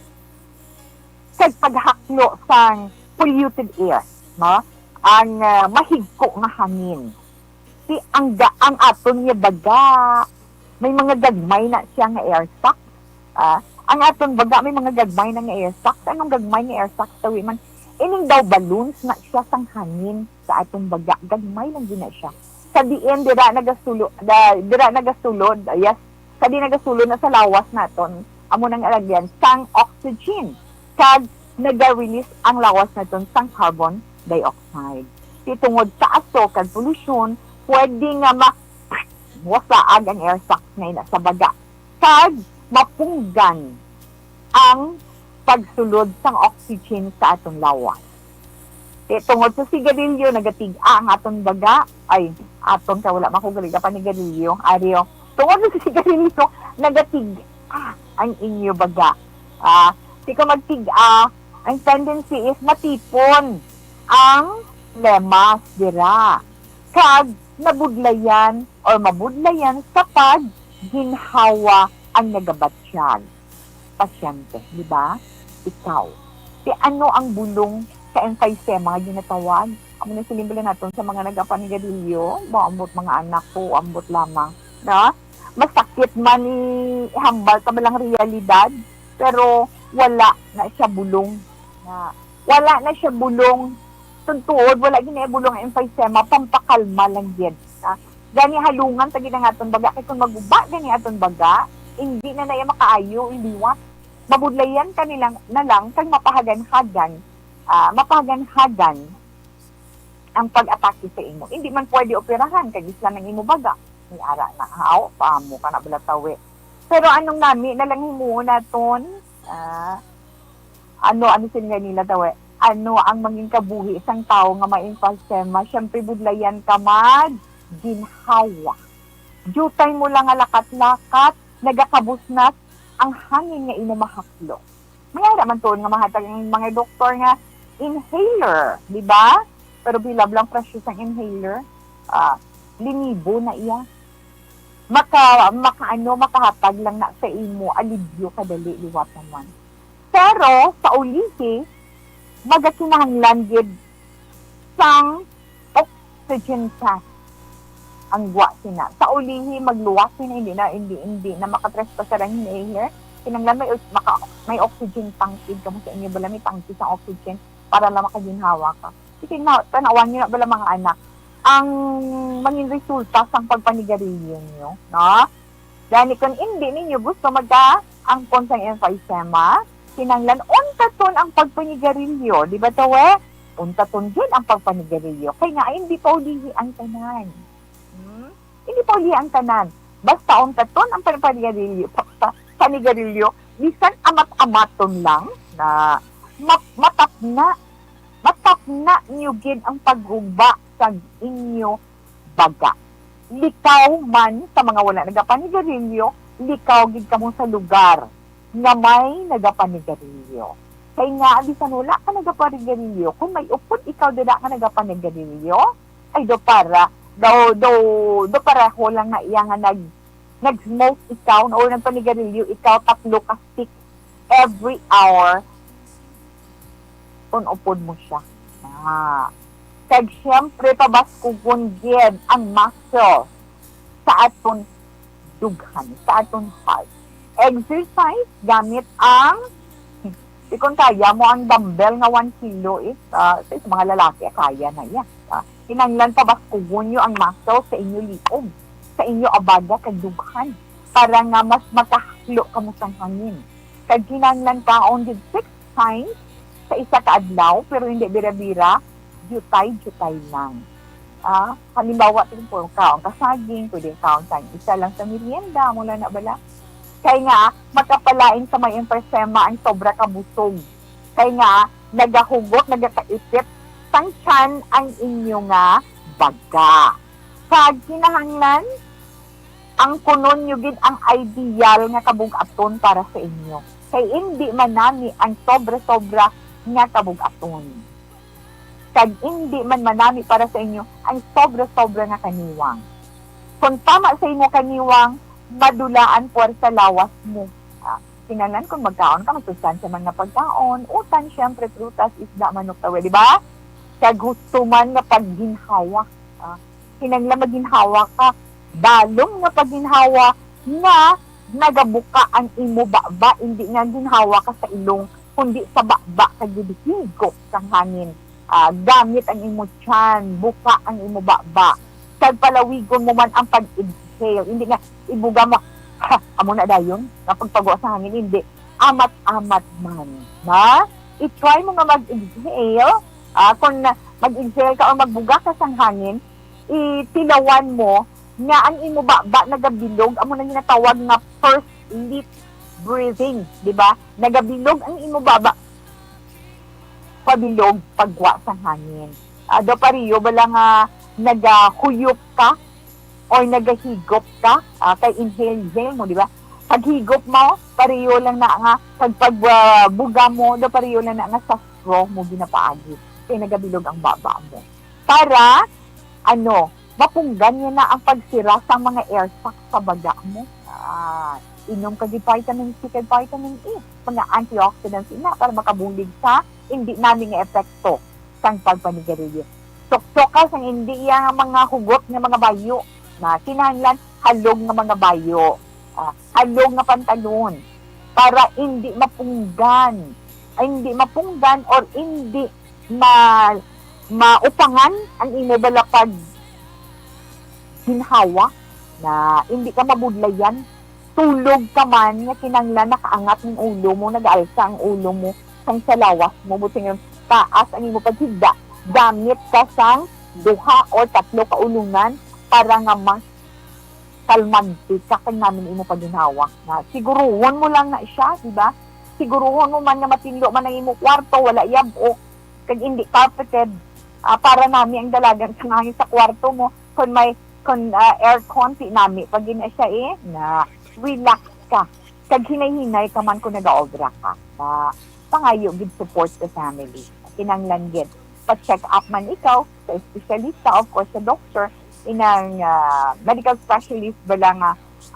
kag paghaklo sang polluted air, no? Ang, ah, mahigko nga hangin. Si ang ga-, ang aton nga baga, may mga gagmay na siya nga air sac. Ah, ang aton baga may mga gagmay na nga air sac. Anong gagmay nga air sac, tawi man? Ining daw balloons na siya sang hangin sa aton baga. Gagmay lang gina siya. Sa diin, dira nagasulo, da, dira nagasulod, ah, yes, sa di nagasulod na sa lawas naton, amo nang alagyan sang oxygen. Kag naga-release ang lawas naton sang carbon dioxide. Di tungod sa aso kag polusyon, pwede nga ma-, wasaag ang air sacs nga ina sa baga. Kag mapunggan ang pagsulod sang oxygen sa aton lawas. Di tungod sa sigarilyo, nagatig-a ang aton baga. Ay, aton ka, wala man ko gali ka panigarilyo. Ari, o. Tungod sa sigarilyo, nagatig-a ang inyo baga. Ah, di ka magtig-a, ang tendency is matipon ang lemas dira. Kag nabudlayan or mabudlayan sa pagginhawa ang nagabatyag pasyente, di ba? Ikaw. Ti ano ang bulong sa emphysema nga ginatawag? Amo na siling bala naton sa mga nagapanigarilyo, ambot mga anak ko, ambot lamang, no? Masakit man i-, ihambal sa balang realidad, pero wala na siya bulong. Na, wala na siya bulong. Tungtuod, wala gid na bulong ang emphysema, pampakalma lang gid. Na, gani halungan ta gid ang aton baga, kay kung maguba gani aton baga, hindi na na iya makaayo, iliwat. Mabudlayan ka nilang, na lang, kag mapahaganhagan, ah, mapahaganhagan ang pag-atake sa imo. Hindi man pwede operahan, kay isla ang imo baga. May ara na, haw, paamo ka na bala, tawi. Pero anong nami na lang himuon naton? Ah, ano, ano sila nila, tawi? Ano ang mangin kabuhi sang tawo nga may emphysema? Siyempre, budlayan ka mag ginhawa. Diutay mo lang nga lakat-lakat, nagakabusnas ang hangin nga imo mahaklo. May ara man tuon nga mahatag ang mga doktor nga inhaler, di ba? Pero bilab lang presyo sang inhaler, ah, linibo na iya. Maka-, makaano, makahatag lang na sa imo alibyo kadali, liwat naman. Pero sa ulihi, magakinahanglan gid sang oxygen tank ang gwa sina. Sa ulihi, magluwas sina, hindi na, hindi, hindi na makatrespassar ang inhaler. Kinahanglan may os-, maka-, may oxygen tank gid kamo sa inyo, bala may tangke sang oxygen para lang makaginhawa ka. Sige na, tanawan niyo na bala, mga anak, ang mangin resulta sang pagpanigarilyo niyo, no? Gani, kung hindi ninyo gusto magkaangkon sang emphysema, kinahanglan untaton ang pagpanigarilyo. Di ba, tawe? Untaton gyud ang pagpanigarilyo. Kay nga, hindi pa ulihi ang tanan. Hmm? Hindi pa ulihi ang tanan. Basta untaton ang pagpanigarilyo, pa-, pa-, panigarilyo, bisan amat-amaton lang na ma-, matapna, matapna niyo gid ang pagguba sa inyo baga. Likaw man sa mga wala nagapanigarilyo, likaw gid kamo sa lugar nga may nagapanigarilyo. Kay nga, bisan wala ka nagapanigarilyo, kung may upod ikaw dira nga nagapanigarilyo, ay do para, do, do, do pareho lang na iya nga nag-, nag-smoke ikaw, no, or nagpanigarilyo ikaw, tatlo ka stick every hour, unupod mo siya. Ah. Kag siyempre, pabaskugon gid ang muscle sa aton dughan, sa aton heart. Exercise gamit ang, di kon kaya mo ang dumbbell nga one kilo, eh, ah, sa mga lalaki, kaya na iya. Ah, kinahanglan pabaskugon nyo ang muscle sa inyo liog, sa inyo abaga kag dughan, para nga mas makahaklo kamo sang hangin. Kag kinahanglan kaon gid six times sa isa ka adlaw, pero hindi bira-bira, diutay-diutay lang. Ah, halimbawa, pwede po kaon ka saging, pwede kaon sang isa lang sa merienda, mula na bala. Kay nga, makapalain sa may emphysema ang sobra ka busog. Kay nga, nagahugot, nagakaipit sang tiyan ang inyo nga baga. Kag kinahanglan, ang kunon nyo gid ang ideal nga kabug-aton para sa inyo. Kay indi man nami ang sobra-sobra nga kabug-aton. Kag indi man manami para sa inyo ang sobra-sobra nga kaniwang. Kung tama sa imo kaniwang, madulaan puwersa lawas mo. Ah, kinahanglan kung magkaon ka, masustansya man nga pagkaon, utan, siyempre, prutas, isda, manok, tawo, di ba? Kag husto man nga pagginhawa. Ah, kinahanglan maginhawa ka. Dalom nga pagginhawa nga nagabuka ang imo baba, hindi nga ginhawa ka sa ilong, kundi sa baba ka gid higop sang hangin. Ah, gamit ang imo tiyan, buka ang imo baba. Kag palawigon mo man ang pag-exhale. Hindi nga ibuga mo, ha, amo na dayon, nga pagpagwa sa hangin, hindi. Amat-amat man. Na? I-try mo nga mag-exhale. Ah, kung na, mag-exhale ka o magbuga ka sang hangin, itilawan mo nga ang imo baba nagabilog, amo nang ginatawag nga pursed lip breathing, di ba? Nagabilog ang imo baba, pabilog, pagwa sang hangin. Ah, daw pareho bala nga nagahuyop ka or nagahigop ka, ah, kay inhale, inhale mo, di ba? Paghigop mo, pareho lang na nga, pag, pag, ah, buga mo, daw pareho lang na nga sa straw mo ginapaagi. Kay nagabilog ang baba mo. Para, ano, mapunggan niya na ang pagsira sa mga air sac sa baga mo. Ah, inom ka gid vitamin C kag vitamin E, mga antioxidants ina para makabulig sa hindi nami nga epekto sang pagpanigarilyo. Tuktok ka sang hindi iya nga mga hugot nga mga bayo na kinahanglan halog nga mga bayo, ah, halog nga pantalon para hindi mapunggan, ay, hindi mapunggan or hindi ma-, maupangan ang imo balapag ginhawa na hindi ka mabudlayan. Tulog ka man nga kinahanglan nakaangat ang ulo mo, nagaalsa ang ulo mo sang sa lawas mo, buting taas ang imo paghigda. Gamit ka sang duha or tatlo ka ulungan para nga mas kalmante ka kay namin imo paginhawa. Na siguruhon mo lang na siya, di ba? Siguruhon mo man nga matinlo man ang imo kwarto, wala yab-ok, kag hindi carpeted. Ah, para nami ang dalagan sa hangin sa kwarto mo. Kon may, kon, ah, aircon, ti nami pag gina siya eh, na relax ka. Kag hinay-hinay ka man kung nagaobra ka. Na pangayo gid support sa family. Kinanglan gid. Pa-check up man ikaw sa espesyalista, of course, sa doctor, inang, ah, medical specialist bala nga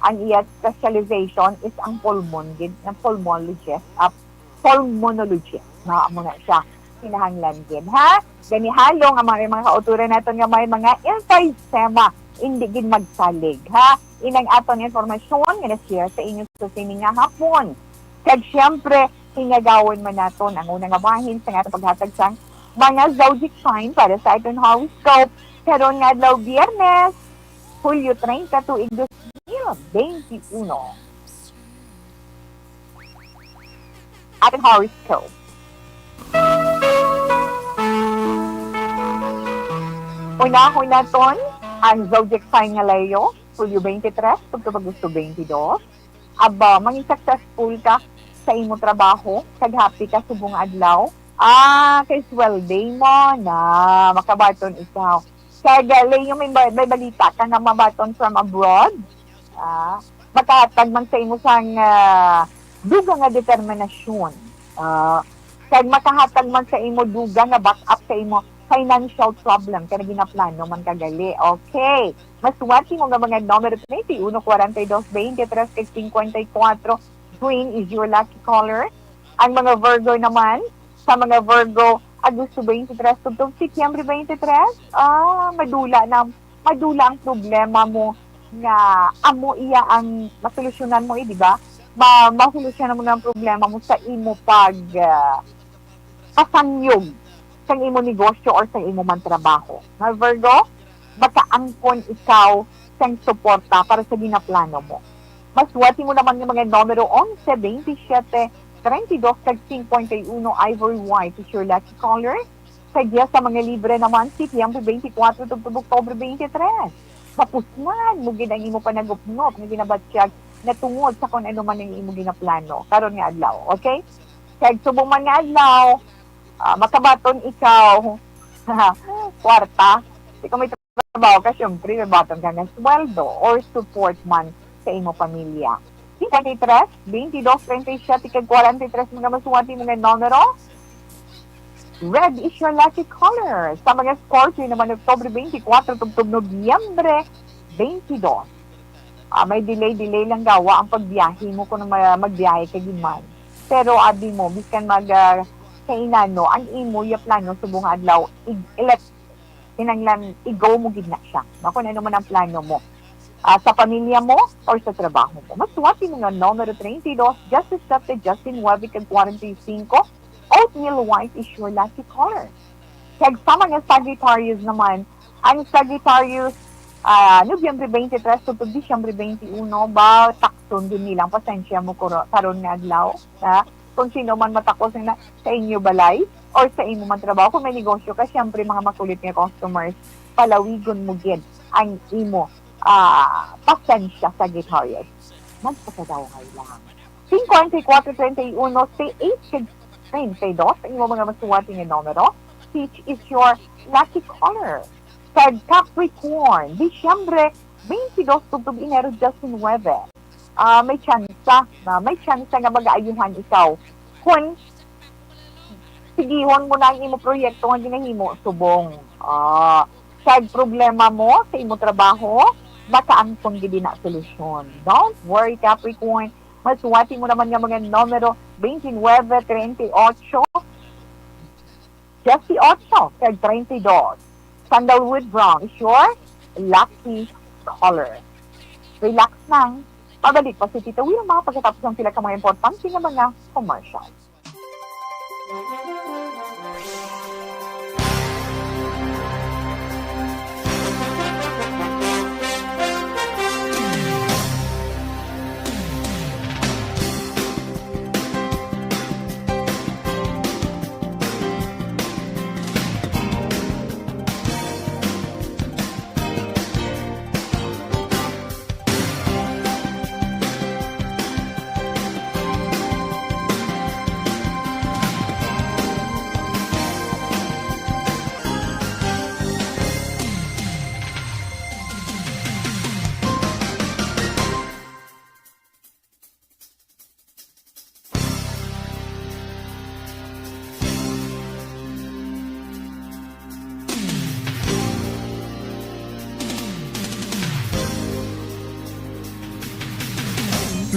ang iya specialization is ang pulmon gid, ang pulmonologist, ah, pulmonologist. Na, amo na siya. Kinahanglan gid, ha? Gani halong ang mga, mga kauturan naton nga may mga emphysema, hindi gid magsalig, ha? Inang aton informasyon nga na-share sa inyo sa sini nga hapon. Kag siyempre, hingagawon man naton ang una nga bahin sa atong paghatag sang mga zodiac sign para sa aton horoscope karon nga adlaw, Biyernes, Hulyo treinta, tuig dos mil benti uno. Aton horoscope. Unahon naton ang zodiac sign nga Leo, Hulyo twenty-three tubtob Agosto twenty-two. Aba, maging successful ka sa imo trabaho, kag happy ka subong adlaw. Ah, kay sweldo mo na makabaton ikaw. Kag, ah, Leo, may, ba-, may balita ka nga mabaton from abroad. Ah, makahatag man sa imo sang, ah, dugang nga determinasyon. Ah, kag makahatag man sa imo dugang nga back up sa imo financial problem kay naginaplano man ka gali. Okay. Maswerte mo nga mga numero treinta y uno, cuarenta y dos, veintitrés, kag cincuenta y cuatro. Green is your lucky color. Ang mga Virgo naman, sa mga Virgo, Agosto twenty-three tubtob Setyembre twenty-three, ah, madula na, madula ang problema mo nga amo iya ang masolusyonan mo, eh, di ba? Ma-, masolusyonan mo na ang problema mo sa imo pag, ah, pasanyog sang imo negosyo or sa imo man trabaho. Nga Virgo, makaangkon ikaw sang suporta para sa ginaplano mo. Maswerte mo naman nga mga numero onse, twenty-siyete, treinta y dos, kag cincuenta y uno, ivory white is your lucky color. Kag iya sa mga libre naman, September twenty-four tubtob October twenty-three. Mapusnan mo gid ang imo panagupnop nga ginabatyag na tungod sa kon ano man ang imo ginaplano karon nga adlaw, okay? Kag subong man nga adlaw, ah, makabaton ikaw kwarta. Di ko may trabaho ka, syempre, may baton ka nga sweldo or support man sa imo pamilya. Twenty-three, twenty-two, treinta y siete, kag kwarenta y tres, mga masuwati mo nga numero. Red is your lucky color. Sa mga Scorpio naman, October twenty-four tubtob Nobyembre twenty-two. Ah, may delay-delay lang gawa ang pagbiyahe mo kung ma-, magbiyahe ka gid man. Pero abi mo, biskan mag, ah, kainano, ang imo ya plano subong nga adlaw, ig-, elect, kinahanglan i-go mo gid na siya. No? Kung ano man ang plano mo. Ah, sa pamilya mo or sa trabaho mo. Masuwati mo nga numero treinta y dos, Justice Justin Webby kag kwarenta y singko, oatmeal white is your lucky color. Kag sa mga Sagittarius naman, ang Sagittarius, ah, Nobyembre twenty-three tubtob Disyembre twenty-one, ba, takson din nilang pasensya mo kuro-, karon nga adlaw, ha? Kung sino man matakos na sa inyo balay or sa imo man trabaho, kung may negosyo ka, siyempre, mga makulit nga customers, palawigon mo gid ang imo, ah, pasensya, Sagittarius. Magpasadaway lang. Cincuenta y cuatro, treinta y uno, C H, treinta y dos, ang imo mga masuwati nga numero. Peach is your lucky color. Kag Capricorn, Disyembre twenty-dos tubtob Enero diecinuebe. Ah, may tsansa, na may tsansa nga magaayuhan ikaw. Kung sigihon mo na ang imo proyekto nga ginahimo, subong. Ah, kag problema mo sa imo trabaho, makaangkon gid na solusyon. Don't worry, Capricorn. Masuwati mo naman nga mga numero twenty-nine, treinta y ocho, dieciocho, kag treinta y dos. Sandalwood brown is your lucky color. Relax lang. Pabalik pa si Tita Wilma pagkatapos ng pila ka mga importante nga mga commercial.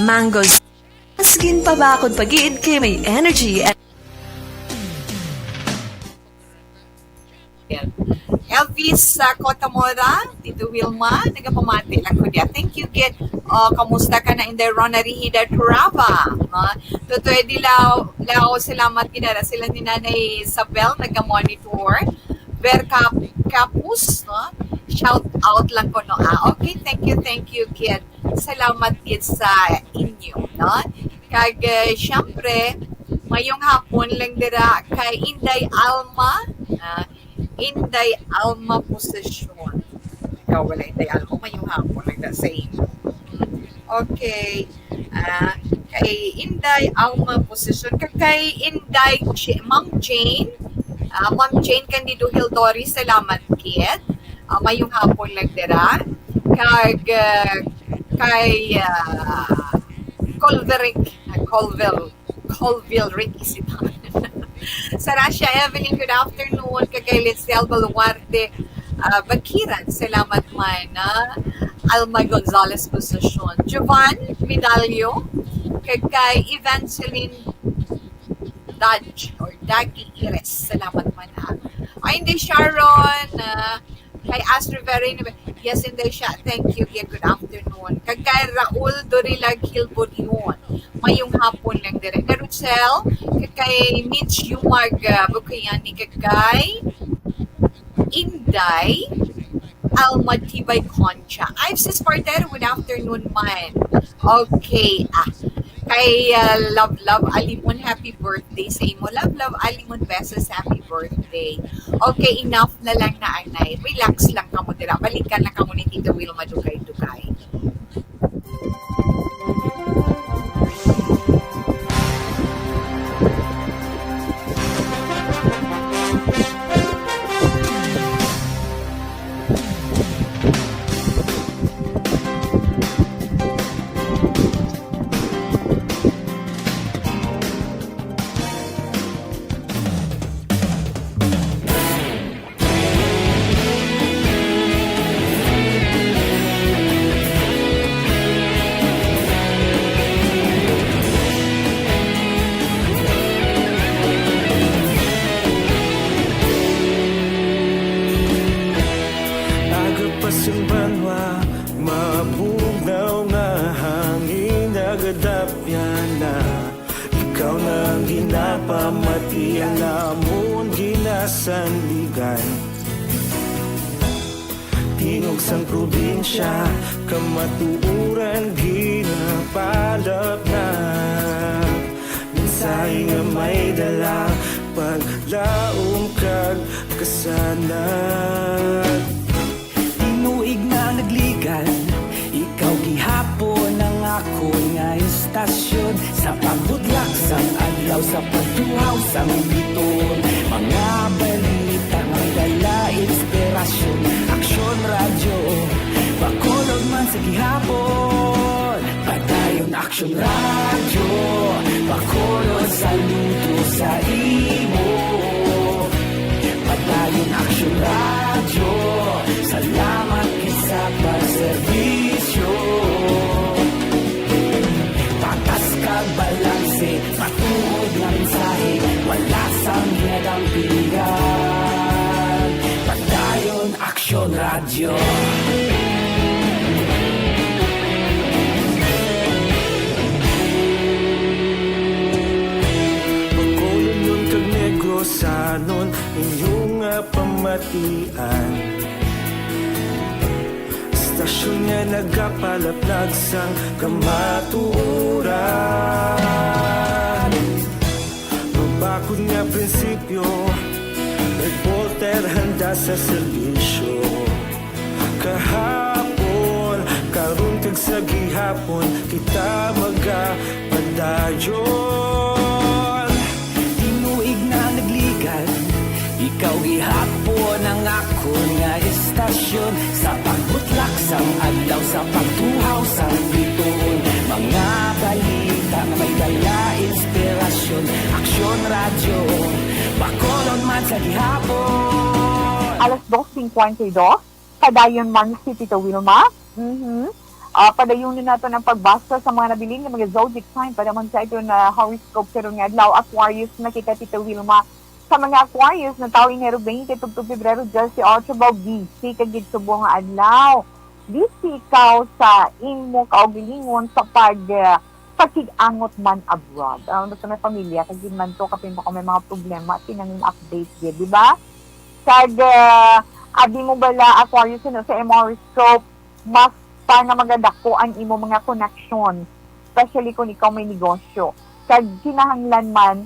Mangoes. Mas ginpabakod pa gid kay may energy. Elvis, ah, Cotamora, Tito Wilma, nagapamati lang ko diya. Thank you, gid. Oh, kamusta ka na, Inday Rona Rihida Turaba? Ah, Totoy Dilaw, Lao, salamat gid ara sila ni Nanay Isabel, naga-monitor. Ver Cap-, Capus, no? Shout out lang ko, no? Ah, okay, thank you, thank you, gid. Salamat gid sa inyo, no? Kag, eh, siyempre, mayong hapon lang dira kay Inday Alma, ah, Inday Alma Posesyon. Ikaw wala, Inday Alma, mayong hapon lang da sa inyo. Okay. Ah, kay Inday Alma Posesyon, kag kay Inday Ch-, Ma'am Jane. Ah, Ma'am Jane Candido Hildori, salamat gid. Ah, mayong hapon lang dira. Kag, ah, kay, ah, Colveric, ah, Colville, Colville Rick Isitan. Sarasha Evelyn, good afternoon. Kag kay Lizelle Baluarte, ah, Bakiran, salamat man, ah. Alma Gonzalez Concepcion. Jovan Medallo, kag kay Evangeline Dodge or Dagi Ires, salamat man, ah. Ay, hindi, Sharon, ah, kay Astro Verino, yes, hindi siya. Thank you, yeah, good afternoon. Kag kay Raul Dorilag Hilburion, mayong hapon lang diri. Kay Russell, kag kay Mitch Yumag, ah, Bukayani, kag kay Inday Alma Tibay Concha. Ay, Sis Partero, good afternoon man. Okay, ah. Kay, ah, Love Love Alimon, happy birthday sa imo. Love Love Alimon Beses, happy birthday. Okay, enough na lang na, anay. Relax lang kamo dira. Balikan na kamo ni Tita Wilma Dugay-Dugay. Aga pa sang banwa, mabugnaw nga hangin nagadapyan na. Ikaw na ang ginapamati, ang amon ginasandigan. Tingog sang probinsya, kamatuoran ginapalapnat. Mensahe nga may dala, paglaom kag kasanag. Tinuig na nagligan, ikaw gihapon ang akon nga istasyon. Sa pagbutlak sang adlaw, sa pagtuhaw sang biton, mga balita nga may dala inspirasyon. Aksyon Radyo, Bacolod man sa gihapon. Padayon Aksyon Radyo, Bacolod, saludo sa imo. Padayon Aksyon Radyo, salamat gid sa pagserbisyo. Patas kag balanse, matuod nga mensahe, wala sang ginadampigan. Padayon Aksyon Radyo. Bacolodnon kag Negrosanon, inyo nga pamatian. Istasyon nga nagapalaplag sang kamatuoran. Mabakod nga prinsipyo, reporter handa sa serbisyo. Kahapon, karon kag sa gihapon, kita magapadayon. Tinuig na nagligan, ikaw gihapon ang akon nga istasyon. Sa pagbutlak sang adlaw, sa pagtuhaw sang bituon, mga balita nga may dala inspirasyon. Aksyon Radyo, Bacolod man sa gihapon. Alas dos cincuenta y dos, padayon man si Tita Wilma. Mhm. Ah, padayonon naton ang pagbasa sa mga nabilin nga mga zodiac sign para man sa aton na horoscope karon nga adlaw. Aquarius na kita, Tita Wilma. Sa mga Aquarius, natawo Enero twenty tubtob Pebrero diyes y ocho, baw busy ka gid subong nga adlaw. Busy ikaw sa imo kaugalingon sa pag, ah, pagkig-angot man abroad. Ah, basta may pamilya, kag gid man to, kapin pa kung may mga problema, kinahanglan update gid, di ba? Kag, ah, abi mo bala, Aquarius, ano, sa imo horoscope, mas pa nga magadako ang imo mga connection, especially kung ikaw may negosyo. Kag kinahanglan man,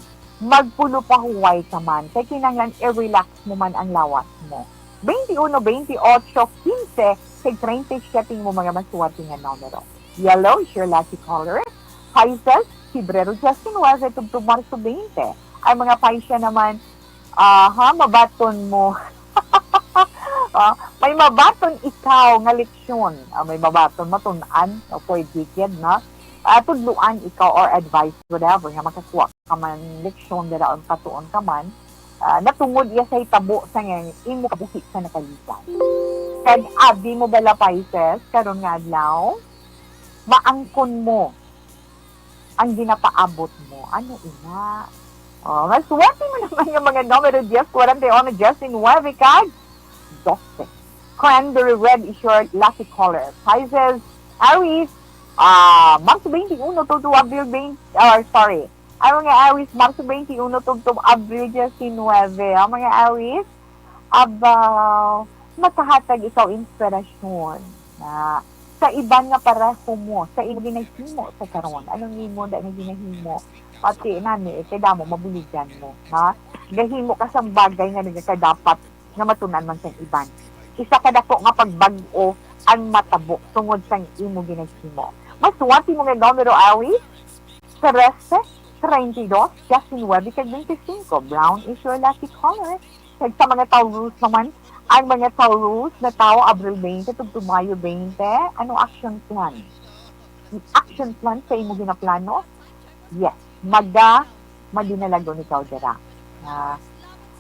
magpulo pa huway ka man. Kay kinahanglan i-relax mo man ang lawas mo. Twenty-uno, twenty-ocho, quince, kag treinta y siete mo mga maswerte nga numero. Yellow is your lucky color. Pisces, Pebrero diyes y nuebe tubtob Marso twenty. Ang mga Pisces naman, aha, mabaton mo. Ah, may mabaton ikaw nga leksyon. Ah, may mabaton, matun-an, o pwede gid, no? Ah, tudluan ikaw or advice, whatever, nga makakuha ka man leksyon dira o patuon ka man, ah, natungod iya sa hitabo sa nga imo kabuhi sa nakalisan. Kag abi mo bala, Pisces, karon nga adlaw, maangkon mo ang ginapaabot mo. Ano ina? Oh, maswerte mo naman yung mga numero diyes, kwarenta y uno, diyes y nuebe, kag dose. Cranberry red is your lucky color. Pisces, Aries, ah, Marso twenty-uno to, to Abril twenty, or sorry, ang mga Aries, Marso twenty-uno to, to Abril diyes y nuebe. Ang mga Aries, abaw, makahatag ikaw inspirasyon na sa iban nga pareho mo, sa imo ginahimo sa karon. Anong imo na nga ginahimo? Pati nani, eh, kay damo, mabuligan mo, ha? Gahimo ka sang bagay nga nagakadapat nga matun-an man sang iban. Isa ka dako nga pagbag-o ang matabo tungod sang imo ginahimo. Maswati mo nga numero, awi, trese, treinta y dos, diecinuebe, kag twenty-cinco. Brown is your lucky color. Kag sa mga Taurus naman, ang mga Taurus na tawo, Abril twenty, tubtob Mayo twenty, ano action plan? Action plan sa imo ginaplano? Yes, maga, madinalagon ikaw dira. Ah,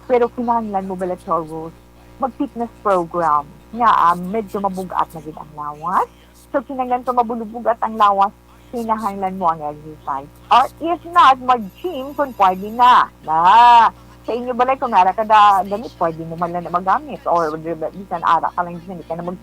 pero kinahanglan mo bala, Taurus, mag-fitness program nga, ah, medyo mabug-at na gid ang lawas. So, kinahanglan pa mabulubog at ang lawas, kinahanglan mo ang exercise. Or if not, mag-gym kung pwede na. Na, sa inyo balay, kung ara ka da, gamit, pwede mo man lang na magamit. Or bisan ara ka lang, hindi ka na mag,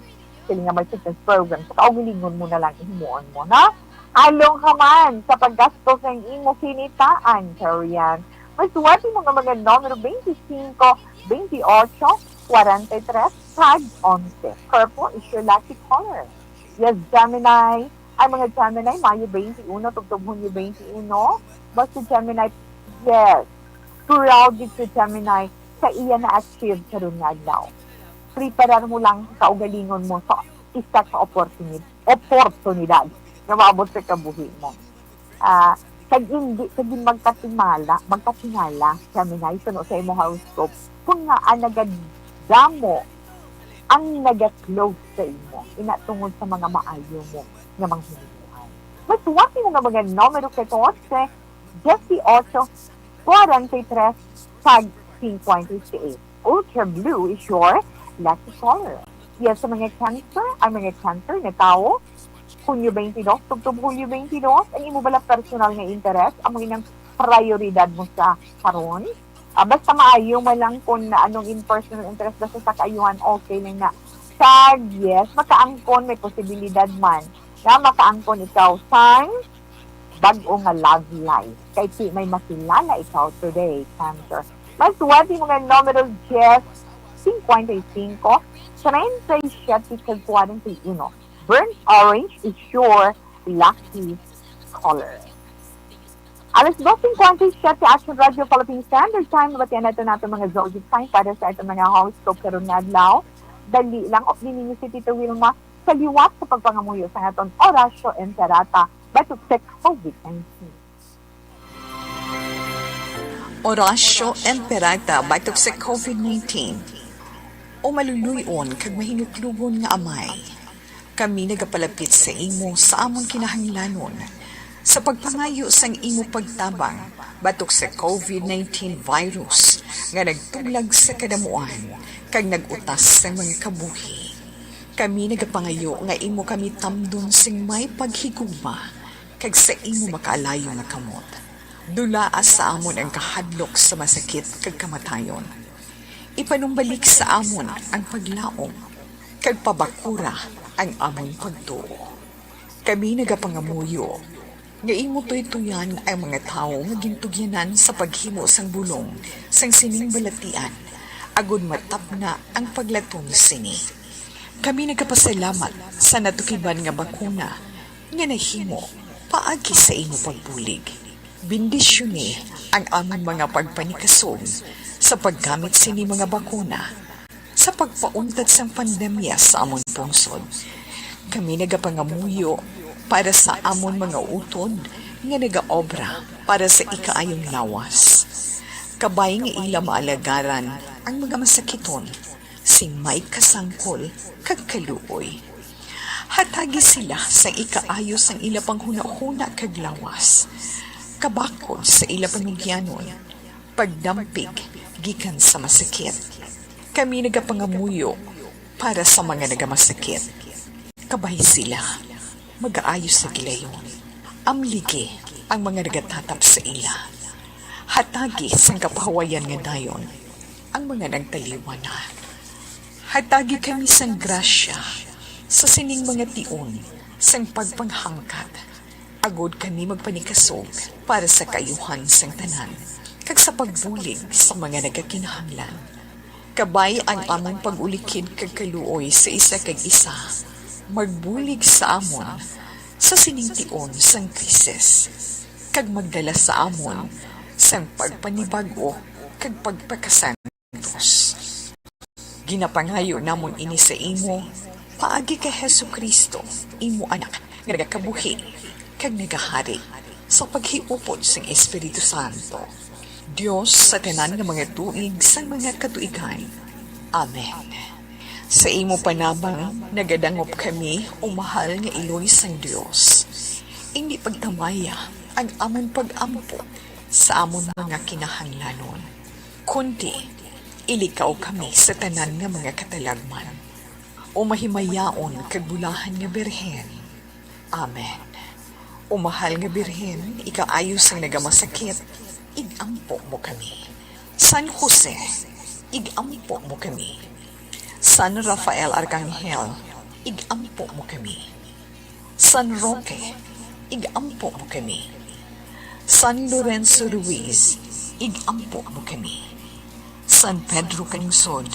sila nga may fitness program. Sa kaugalingon mo na lang, himuon mo, na? Along ka man sa paggasto sa imo kinitaan, Karian. Maswerte mo nga mga numero twenty-cinco, twenty-ocho, forty-three, kag onse. Purple is your lucky color. Yes, Gemini. Ang mga Gemini, Mayo twenty-one, tubtob Hunyo twenty-one. Basta Gemini, yes. Proud gid si Gemini sa iya na-achieve karon nga adlaw. Preparar mo lang sa kaugalingon mo sa isa ka oportunid-, oportunidad nga maabot sa kabuhi mo. Ah, kag hindi, kag di magkatingala, magkatingala, Gemini, suno sa imong horoscope, kung nga, ah, nagadamo ang naga-close sa imo, ina tungod sa mga maayo mo nga mga himuon. Maswerte mo nga mga numero catorce, dieciocho, cuarenta y tres, kag cincuenta y seis. Ultra blue is your lucky color. Yes, sa mga Cancer, ang mga Cancer na tawo, Hunyo twenty-two, tubtob Hulyo twenty-two, ang imo bala personal nga interes, amo inang prioridad mo sa karon? Ah, basta maayo man lang kung na anong in personal interest, basta sa kaayuhan, okay lang na. Kag, yes, makaangkon, may posibilidad man na makaangkon ikaw sang bag-o nga love life. Kay ti may makilala ikaw today, Cancer. Maswerte mo nga numero diyes, cincuenta y cinco, treinta y siete, kag cuarenta y uno. Burnt orange is your lucky color. Alas dos cincuenta y siete, Action Radio Philippine Standard Time. Mabatian nato nato mga zodiac sign para sa ato mga horoscope karon nga adlaw. Dali lang, update ninyo si Tita Wilma sa liwat sa pagpangamuyo sa aton Orasyo Imperata batok sa covid nineteen. Orasyo Imperata batok sa covid nineteen. O maluluy-on kag mahinuklugon nga Amay, kami nagapalapit sa imo sa amon kinahanglanon sa pagpangayo sang imo pagtabang batok sa covid nineteen virus nga nagtuglag sa kadamuan kag nag-utas sa mga kabuhi. Kami nagapangayo nga imo kami tamdon sing may paghigugma kag sa imo makaalayo nga kamot. Dulaa sa amon ang kahadlok sa masakit kag kamatayon. Ipanumbalik sa amon ang paglaom, kag pabakura ang amon pagtuo. Kami nagapangamuyo nga imo tuytoyan ang mga tawo nga gintugyanan sa paghimo sang bulong sang sining balatian, agud matapna ang paglatom sini. Kami nagapasalamat sa natukiban nga bakuna nga nahimo paagi sa imo pagbulig. Bendisyoni ang amon mga pagpanikasog sa paggamit sini mga bakuna sa pagpauntat sang pandemya sa amon pungsod. Kami nagapangamuyo para sa amon mga utod nga nagaobra para sa ikaayong lawas, kabay nga ila maalagaran ang mga masakiton sing may kasangkol kag kaluoy. Hatagi sila sang ikaayo sang ila panghunahuna kag lawas, kabakod sa ila panugyanon, pagdampig gikan sa masakit. Kami nagapangamuyo para sa mga nagamasakit. Kabay sila, magaayo sa gilayon. Amligi ang mga nagatatap sa ila. Hatagi sang kapahuwayan nga dayon ang mga nagtaliwan na. Hatagi kami sang grasya sa sining mga tion sang pagpanghangkat, agud kami magpanikasog para sa kaayuhan sang tanan kag sa pagbulig sa mga nagakinahanglan. Kabay ang amon pag-ulikid kag kaluoy sa isa kag isa, magbulig sa amon sa sining tion sang krisis, kag magdala sa amon sang pagpanibag-o kag pagpakasantos. Ginapangayo namon ini sa imo paagi kay Jesu-Cristo, imo Anak, nga nagakabuhi kag nagahari sa paghiupod sang Espiritu Santo, Dios sa tanan nga mga tuig sang mga katuigan. Amen. Sa imo panabang nagadangop kami, o mahal nga Iloy sang Dios. Indi pagtamaya ang amon pag-ampo sa amon mga kinahanglanon, kundi ilikaw kami sa tanan nga mga katalagman, o mahimayaon kag bulahan nga Birhen. Amen. O mahal nga Birhen, ikaayo sang nagamasakit, ig-ampo mo kami. San Jose, ig-ampo mo kami. San Rafael Arcangel, ig-ampo mo kami. San Roque, ig-ampo mo kami. San Lorenzo Ruiz, ig-ampo mo kami. San Pedro Calungsod,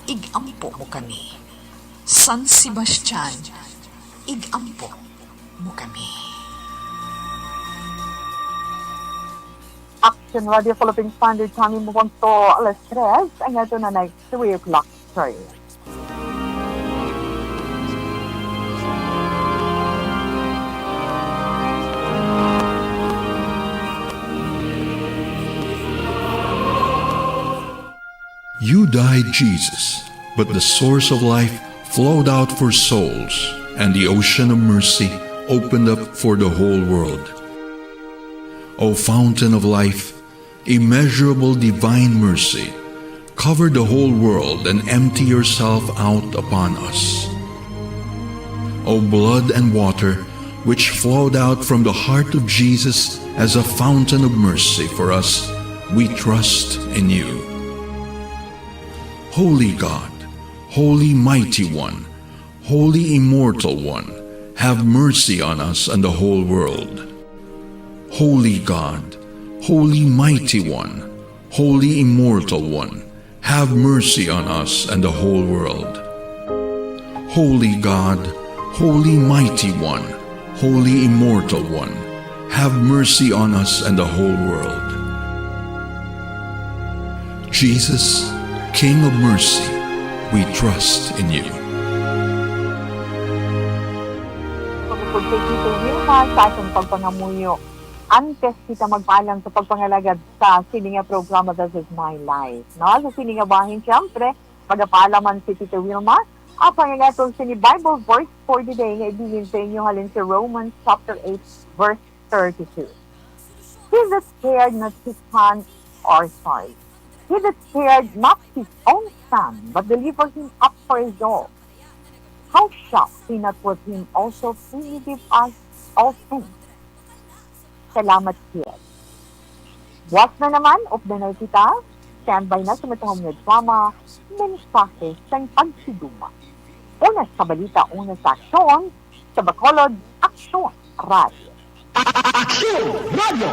ig-ampo mo kami. San Sebastian, ig-ampo mo kami. Action Radio Philippine Standard Time, imo punto alas tres, ang ato na nag three o'clock. Sorry. You died, Jesus, but the source of life flowed out for souls, and the ocean of mercy opened up for the whole world. O fountain of life, immeasurable divine mercy, cover the whole world and empty yourself out upon us. O blood and water, which flowed out from the heart of Jesus as a fountain of mercy for us, we trust in you. Holy God, Holy Mighty One, Holy Immortal One, have mercy on us and the whole world. Holy God, Holy Mighty One, Holy Immortal One, have mercy on us and the whole world. Holy God, Holy Mighty One, Holy Immortal One, have mercy on us and the whole world. Jesus, King of mercy, we trust in you. Pagpupod kay Tito Wilma sa atong pagpangamuyo. Antes kita magpaalam sa pagpangalagad sa sini nga programa, This Is My Life, no? Sa sini nga bahin, siyempre, magapaalam man si Tito Wilma. Apang ang atong sini Bible verse for the day nga ibilin sa inyo halin sa Romans chapter eight, verse thirty-two. He that spared not his son, or sorry, he that spared not his own son, but delivered him up for us all, how shall he not with him also freely give us all things? Salamat, Kiet. Buwas na naman, updanay kita. Standby na sa matahom nga drama, Mensahe sang Pagsiduma. Una sa balita, una sa aksyon, sa Bacolod, Aksyon Radio. Aksyon Radio!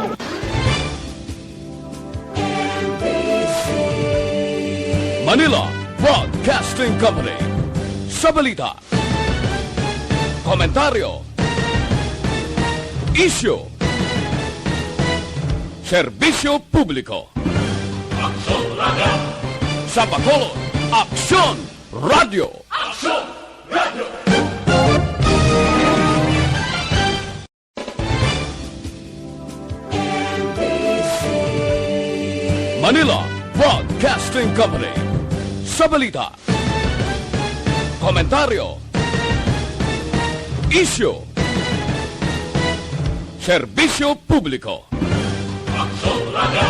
Manila Broadcasting Company. Sa balita, komentaryo, isyu, serbisyo publiko. Aksyon Radio! Sa Bacolod, Aksyon Radio! Aksyon Radio! Manila Broadcasting Company. Sa balita, komentaryo, isyu, serbisyo publiko. Aksyon Radio!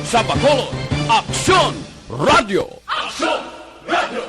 Sa Bacolod, Aksyon Radio! Aksyon Radio!